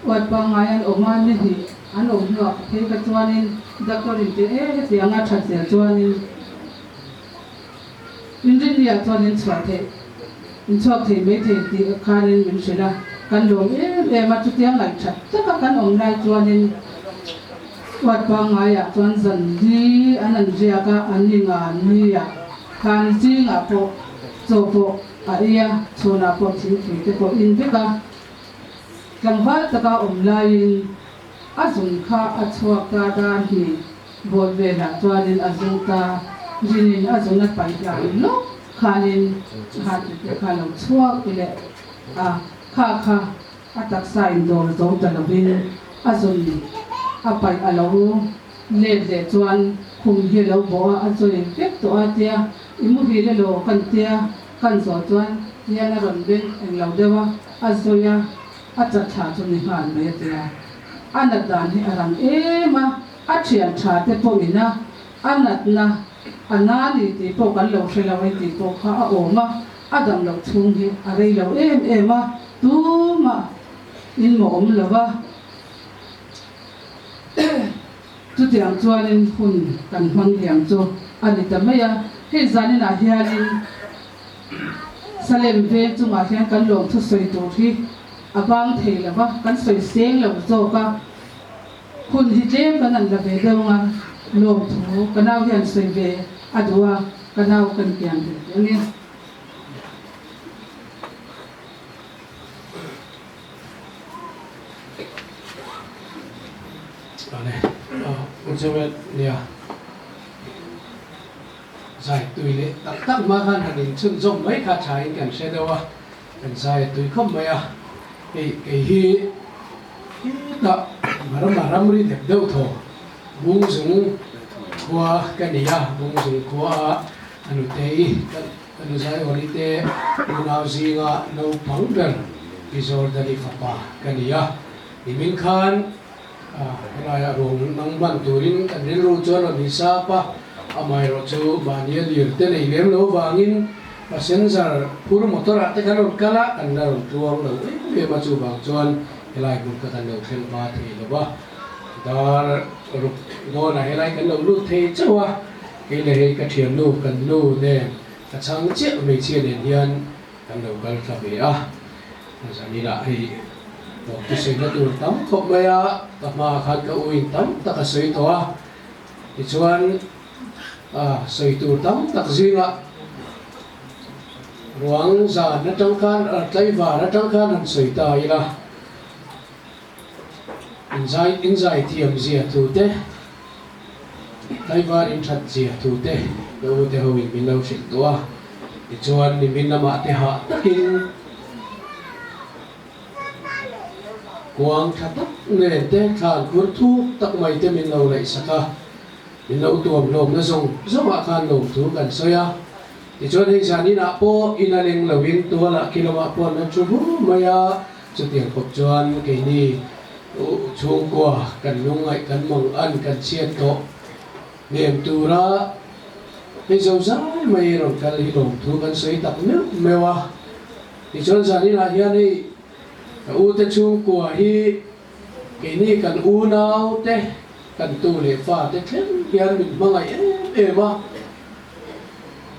Ward pangngai an awm a, ni hnih an awm hnuah ka phei ka chuanin doctor in ti e hetiang a that zel chuanin Inrinni-ah chuan in chhuah theih, in chhuak thei mai thei tih khanin min hrilh a, kan lawm em em a, chutia ngaihthat taka kan awm lai chuanin ward pangngaiah chuan zan li an an riak a, an ni nga ni-ah khan zingah pawh chaw pawh a ei a, chhunah pawh thingpui te pawh in vek a, tlangval taka awm laiin a zun kha a chhuak ta dar hnih. Board velah chuanin a zung ta, Rinin a zun a paih hlan lawk khanin heart attack kha a lo chhuak i leh a, kha kha a taksa in dawr zo ta lovin a zun a paih a lo let leh chuan khum hi a lo bawh a, a zawi vek tawh a tia i muhil elaw kan tia kan zawh chuan hian a rawn beng englo deuh a, a zawi a, a chatthla chu ni nghal mai a tia a nat dan hi a rang em a. A thian tha te pawh ina a natna a na ni tih pawh kan lo hre lo e tih pawh kha a awm a, a dam loh chhung hi a rei lo em em a, tumah in maw awm lo va. Chutiang chuanin hun kan hmang liam chu a ni ta mai a, hei zaninah hianin Salem veng chungah hian kan lawmthu sawi tur hi a bang thei lo va, kan sawi seng lo zawk a. Hun hi tlem kan an la ve deuh ang a, lawmthu ka nau hian sawi ve a duh a. Ka nau kan pian ve ang e. Awle, U Joel nia zai tui leh tak tak hma khan han inchhunzawm mai kha tha in kan hre deuh a, kan zai a tui khawp mai a, hei kei hi hetah Marama ramri dep deuh thaw Bungzung khua ka ni a, Bungzung khua a a nutei ka Ka nu Zaiawri te unau zinga naupang ber Pi Jordani fapa ka ni a, nimin khan helaiah ruang nang hman turin kan rilru chuan rawn hisap a, amaherawh chu mahnia lir te nei lem lo vangin passenger phur motor ah te kan rawn kal a, kan la rawn tluang lo em em a, chuvang chuan helai hmun kha kan lo thleng hma thei lo va, dar ruk dawnah helai kan lo lut thei chauh a. Kei leh hei ka thiannu kan nu nen ka chhang chiah hmeichhia nen hian kan lo kal thla ve a, zaninah hei lawm chu sawi na tur tam khawp mai a, ka hmaah khan ka u in tam tak a sawi tawh a, tichuan sawi tur tam tak zingah ruang zan atang khan tlaivar atang khan han sawi ta ila inzai inzai thiam zia thu te. Tlaivar in that zia thu te ka u te ho in min lo hrilh tawh a, tichuan nimin lamah te hah takin kuang tha tak nen te thlan khur thuk tak mai te min lo laih sak a, min lo tuam hlawmna zawng zawngah khan lawmthu kan sawi a, tichuan hei zan inah pawh in a leng loin tualah khi lamah pawh an la thu bur mai a, chutiang khawp chuan keini Chhungkua kan lungngaih kan mang an kan chhiat tawh hnem tura hei zo zai mai rawn kal hi lawmthu kan sawi tak meuh meuh a. Tichuan zaninah hian hei ka u te chhungkua hi keini kan unau te kan tu leh fa te thleng hian min hmangaih em em a.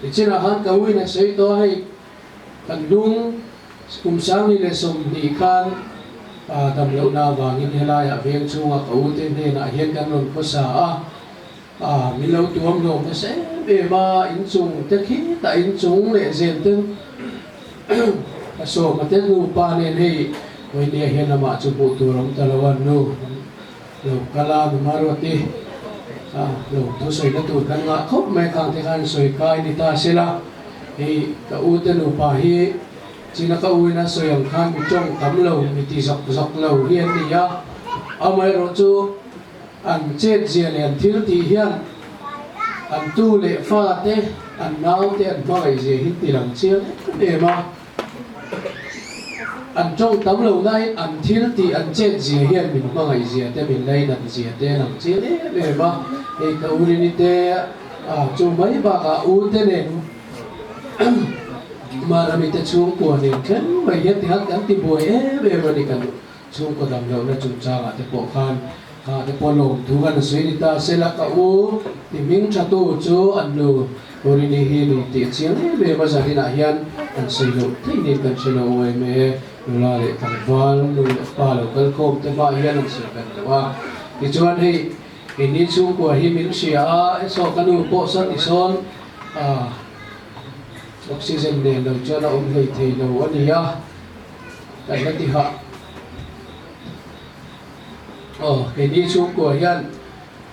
Tichinah khan ka u in a sawi tawh a hei Kan hnung kum 2020 khan dam lohna avangin helaiah veng chhunga ka ute hnenah hian kan rawn khawsa a, min lo tuam hlawm nasa em em a, inchung te khitah inchung leh zel te ka sawma te nupa nen hei Vawinia hian amah chu hmuh tur awm ta lo a, nu lo kal a, nu Maruati lo thusawina tur kan ngah khawp mai khang te khan sawi kai ni ta sela. Hei ka u te nupa hi china ka u in a sawi ang khan mi tawng tam lo, mi ti zawk zawk lo hi an ni a, amaherawh chu an chet zia leh an thil tih hian an tu leh fa te, an nau te an hmangaih zia hi ti lang chiang em em a. An tawng tam lo nain an thil tih an chet zia hian min hmangaih zia te, min lainat zia te a lang chiang em em a. Hei ka u Rini te a chu mai bakah u te nen Marami te chhungkua nen thleng mai hian tihan kan ti buai em em a ni kan chhungkaw dam lohna chungchangah te pawh khan kha te pawh lawmthu kan a sawi ni ta sela ka u ti hming tha tu chu an nu Rini hi ni tih a chiang em em a zaninah hian an sawi loh theih niin kan hre lo em e nula leh tlangval nu leh pa lo kal khawm te hmaah hian an sawi kan lo a tichuan hei Keini chhungkua hi min hria a, saw ka nu pawh saw ti sawn oxygen nen lo chuan a awm hlei thei lo a ni a, kan la ti hah. Aw, keini chhungkua hian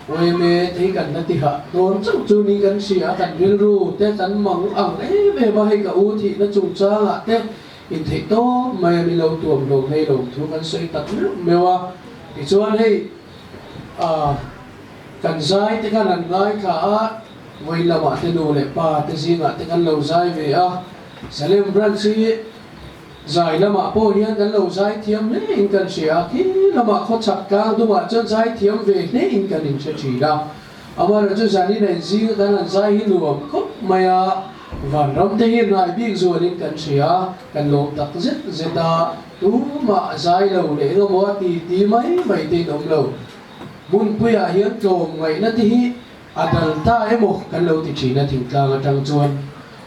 yma te hi kan la ti hah dawn chauh chu ni kan hria a, kan rilru te kan mang ang em em a, hei ka u thihna chungchangah te intheih tawp mai a ni lo tuam hlawm hei lo thu kan sawi tak meuh meuh a, tichuan hei A, kan zai te khan an ngaithla a, vawi lamah te nu leh pa te zingah te kan lo zai ve a, Salem Branch hi zai lamah pawh hian kan lo zai thiam hle in kan hria a, khi lamah khawchhak tlang dungah chuan zai thiam ve hle in kan inhre thin a, amaherawh chu zanin a inzinga kan han zai hi nuam khawp mai a, vanram te hi hnai bik zualin kan hria a, kan lawm tak zet zet a. Tumah zai lo leh engemaw a ti ti mai mai te in awm lo. Hmunpuiah hian tlawm ngaihna te hi a dal ta emaw kan lo ti thin a thingtlang atang chuan.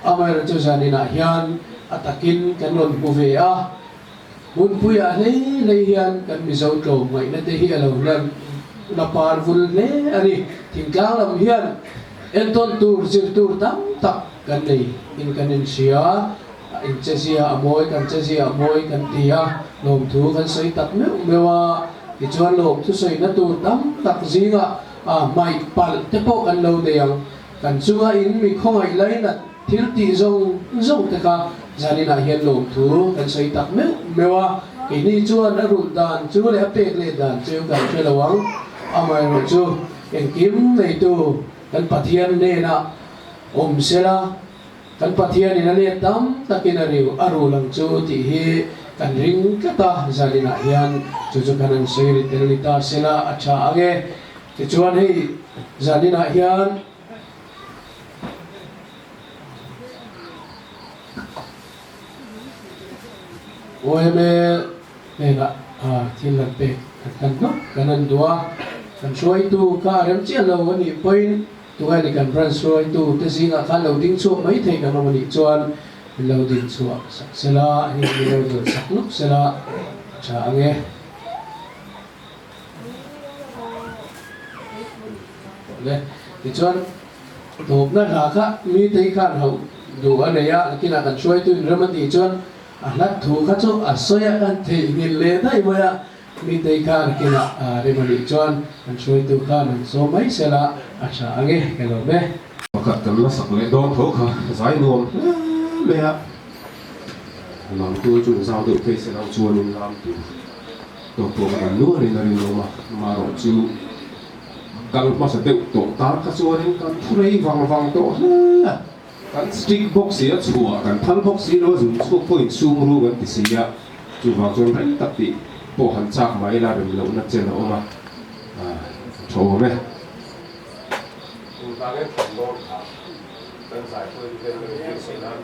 Amaherawhchu chu zaninah hian a takin kan rawn hmu ve a. Hmunpuiah hlei hlei hian kan Mizo tlawm ngaihna te hi a lo lan la par vul hle a ni. Thingtlang lam hian. Entawn tur, zir tur tam tak kan nei in kan inhria. In chezia a mawi, kan chezia a mawi kan ti a, lawmthu kan sawi tak meuh meuh a. Tichuan lawmthu sawina tur tam tak zingah hmaih palh te pawh kan lo nei ang. Kan chunga in mi khawngaih lainat thil tih zawng zawng te kha zaninah hian lawmthu kan sawi tak meuh meuh a, keini chuan a rulh dan chu leh a pek let dan chu kan hre lo ang. Amaherawhchu engkim neitu kan Pathian hnenah awm sela, kan Pathianin a let tam takin a riu a rul ang chu tih hi kan ring tlat a, zaninah hian chu chu kan han sawi ri tel ni ta sela a tha ang e. Tichuan hei zaninah hian OMA hnenah thil han pek kan hlan hnawk kan han duh a, kan hruaitu kha a rem chiah lo a nih pawhin tungai ni kan branch hruaitu te zingah khan lo ding chhuak mai thei kan awm a nih chuan min lo din chhuah sak sela, hei min lo dawlh sak nawk sela a tha ang e. Le tichuan tawpna hla kha mi te hi khan hauh duh a nei a, nakinah kan hruaitu in rem a tih chuan a hlat thu kha chu a sawi a kan theihnghilh leh daih mai a, mi te hi khan nakinah rem a nih chuan kan hruaitu khan han sawm mai sela a tha ang e ka lawm e. Pakhat kan la sak leh dawn tho kha zai nuam hle mai a, lamtu chu zau deuh phei se lang chuanin lamtu. Tawh pawh kan nualin a rinawm a, marawh chu kal hmasa deuh tawh tan kha chuanin kan thu rei vang vang tawh hle a, kan strict bawk si a, chhuah kan phal bawk si lo a, zun chhuak pawhin sum ru kan ti si a, chuvang chuan rei tak tih pawh han chak mai ila rem lohna chen a awm a, a tha awm e. Engvangin thawmhnaw tha kan zai pawhin ven a nih theih nan.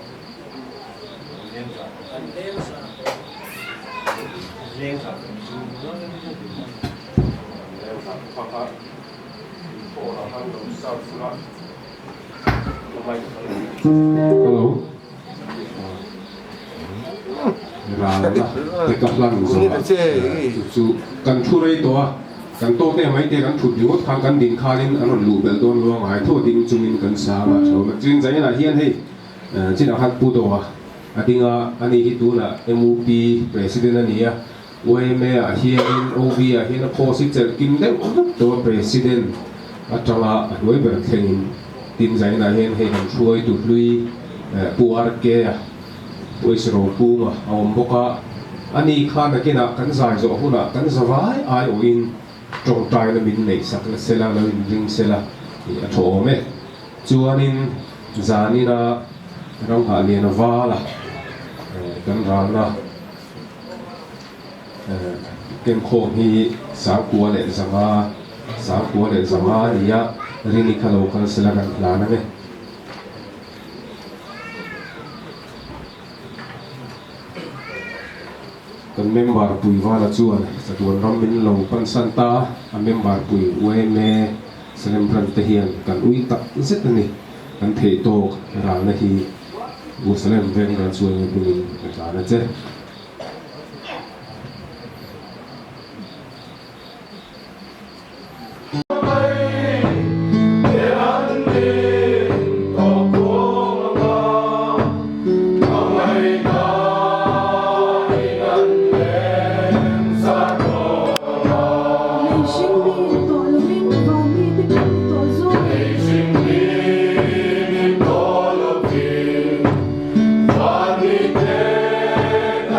Hello. Ralna te ka hlan zawh a, chu chu kan thu rei tawh a, kan tawk te mai te kan thut ringawt khan kan din khanin an rawn luh belh dawn luang ai thaw ding chungin kan sang a, tho chin zainah hian hei chinah khan pu dawh a. A ding a, ani hi tunah MUP President a ni a, YMA ah hianin OV ah hian a post hi chelh kim deuh vek tawh a, President atanga a hnuai ber thlengin tin zainah hian hei kan hruaitu hlui Pu RK a, Pu H Ropunga a awm bawk a, ani kha nakinah kan zai zawh hunah kan zavai aiawhin tawngtaina min neih sak la sela, lo inring sela tih a tha awm e. Chuanin zanina Ramhah lian a val a, kan ralna kenkhawm hi Sangkua leh Zanga, Sangkua leh Zanga a ni a, Rini kha lo kal sela kan hlan ang e. Kan member pui vala chuan chatuan ram min lo pansan ta, a member pui UMA Celebrant te hian kan ui tak zet a ni. Kan theih tawk ralna hi Jerusalem veng ran chuan nge hmingin ka tlan a che. Lei hring mi ni tawh lovin van mi te kan ni tawh zawk.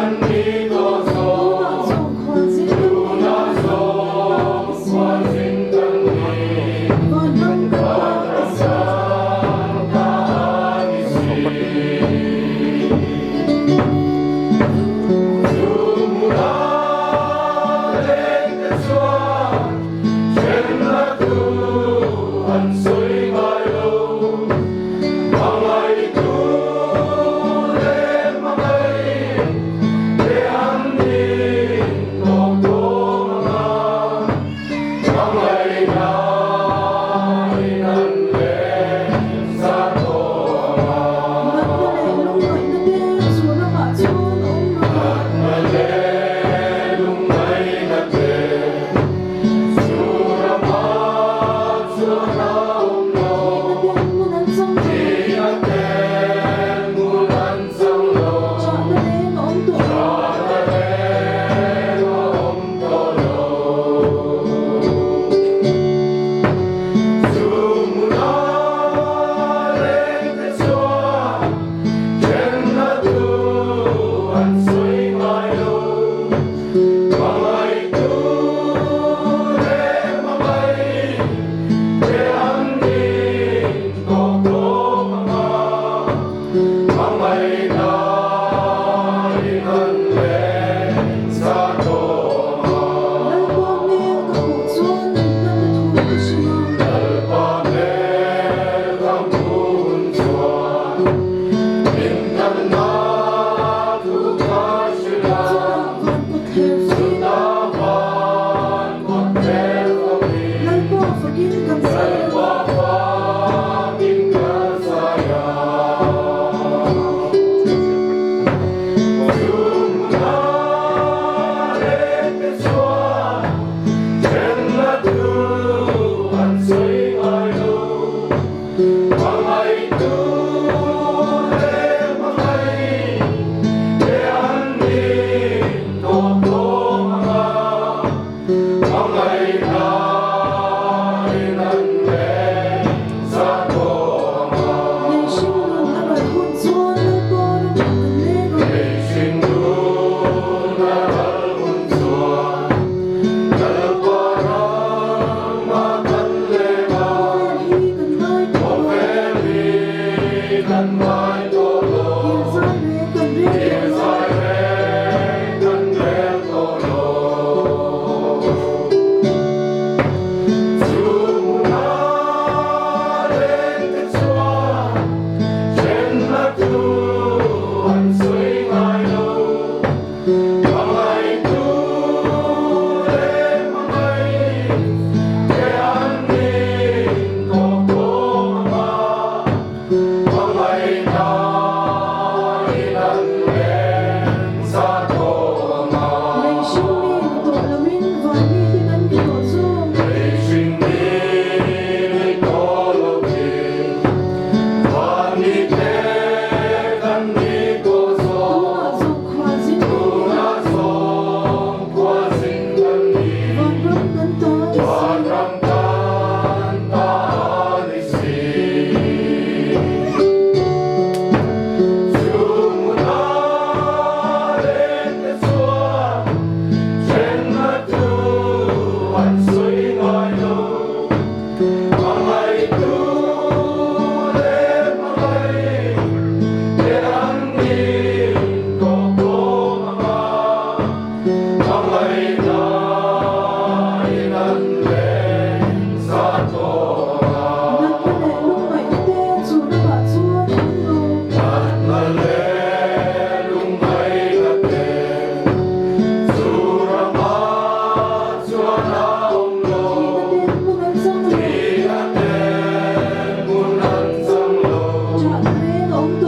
Lalpa hmel ka hmuh chuan min tlanna thu ka hrilh a. Chutah van kawt thler fangin. Lalpa fakin kan zai a. Lei hringnun a ral hun chuan Lalpa ramah kan leng a. Khawvel hi kan ngai tawh lo. Kir zai reng kan rel tawh lo. Lei hringmi ni tawh loin vanmi te kan ni tawh zawk. Tunah zawng khualzin kan ni. Vanram kan ta a ni si. Natna leh lungngaihna te chu ramah chuan a awm lo. Thihna ten hmun an chang lo.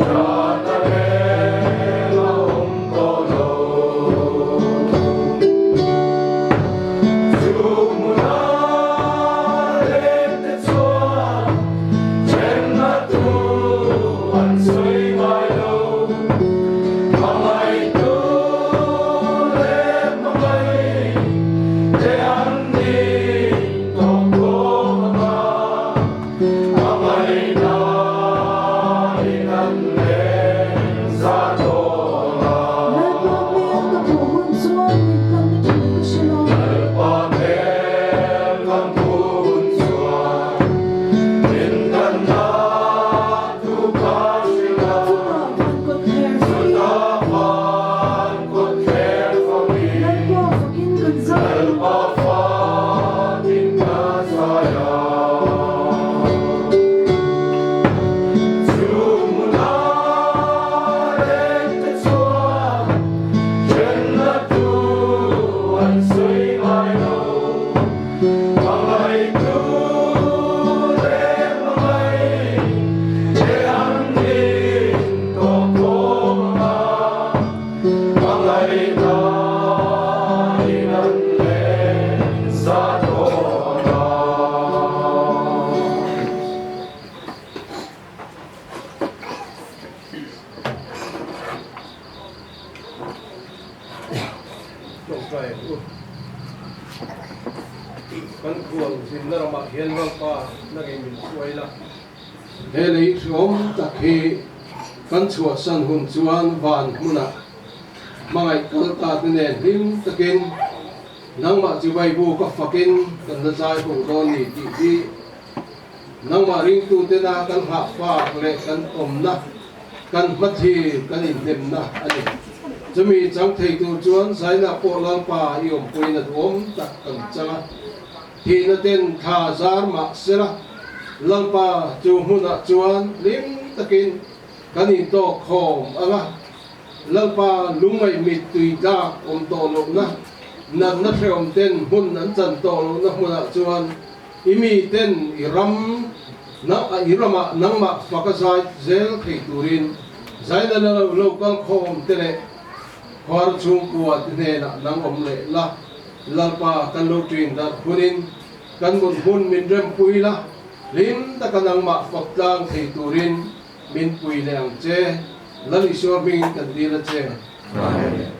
Ṭahna reng a awm tawh lo. Lalpa hmel ka hmuh hun chuan min tlanna thu ka hre lo. Chutah van kawt thler fakin. Lalpa fakin kan zai a. Tawngtai ang u. Kan khual zinna ramah hian Lalpa nangin min hruai la. He lei hreawm tak hi kan chhuahsan hun chuan van hmunah hmangaih kal ta te nen hlim takin nangmah chibai bu ka fakin kan la zai ho dawn ni tih hi nangmah ringtu tena kan nghahfak leh kan awmna. Kan hmathlir kan inhnemna a ni. Chumi chang thei tur chuan Zaina pawh Lalpa i awmpuiin a duhawm tak kan chang a. Thihna ten thla zar mah sela, Lalpa chu hmunah chuan hlim takin kan intawk khawm ang a. Lalpa lungngaih mittui tlak awm tawh lohna, natna hrehawm ten hmun an chan tawh lohna hmunah chuan i mi ten i ram i ramah nangmah fak a zai zel thei turin zaina la lo lo kal khawm te leh khuar chhungkua te hnenah nang awm leh la. Lalpa kan lo ṭin darh hunin kan mut hmun min rempui la, hlim taka nangmah fak tlang thei turin min pui leh ang che. Lal Isua hmingin kan dil a che. Amen.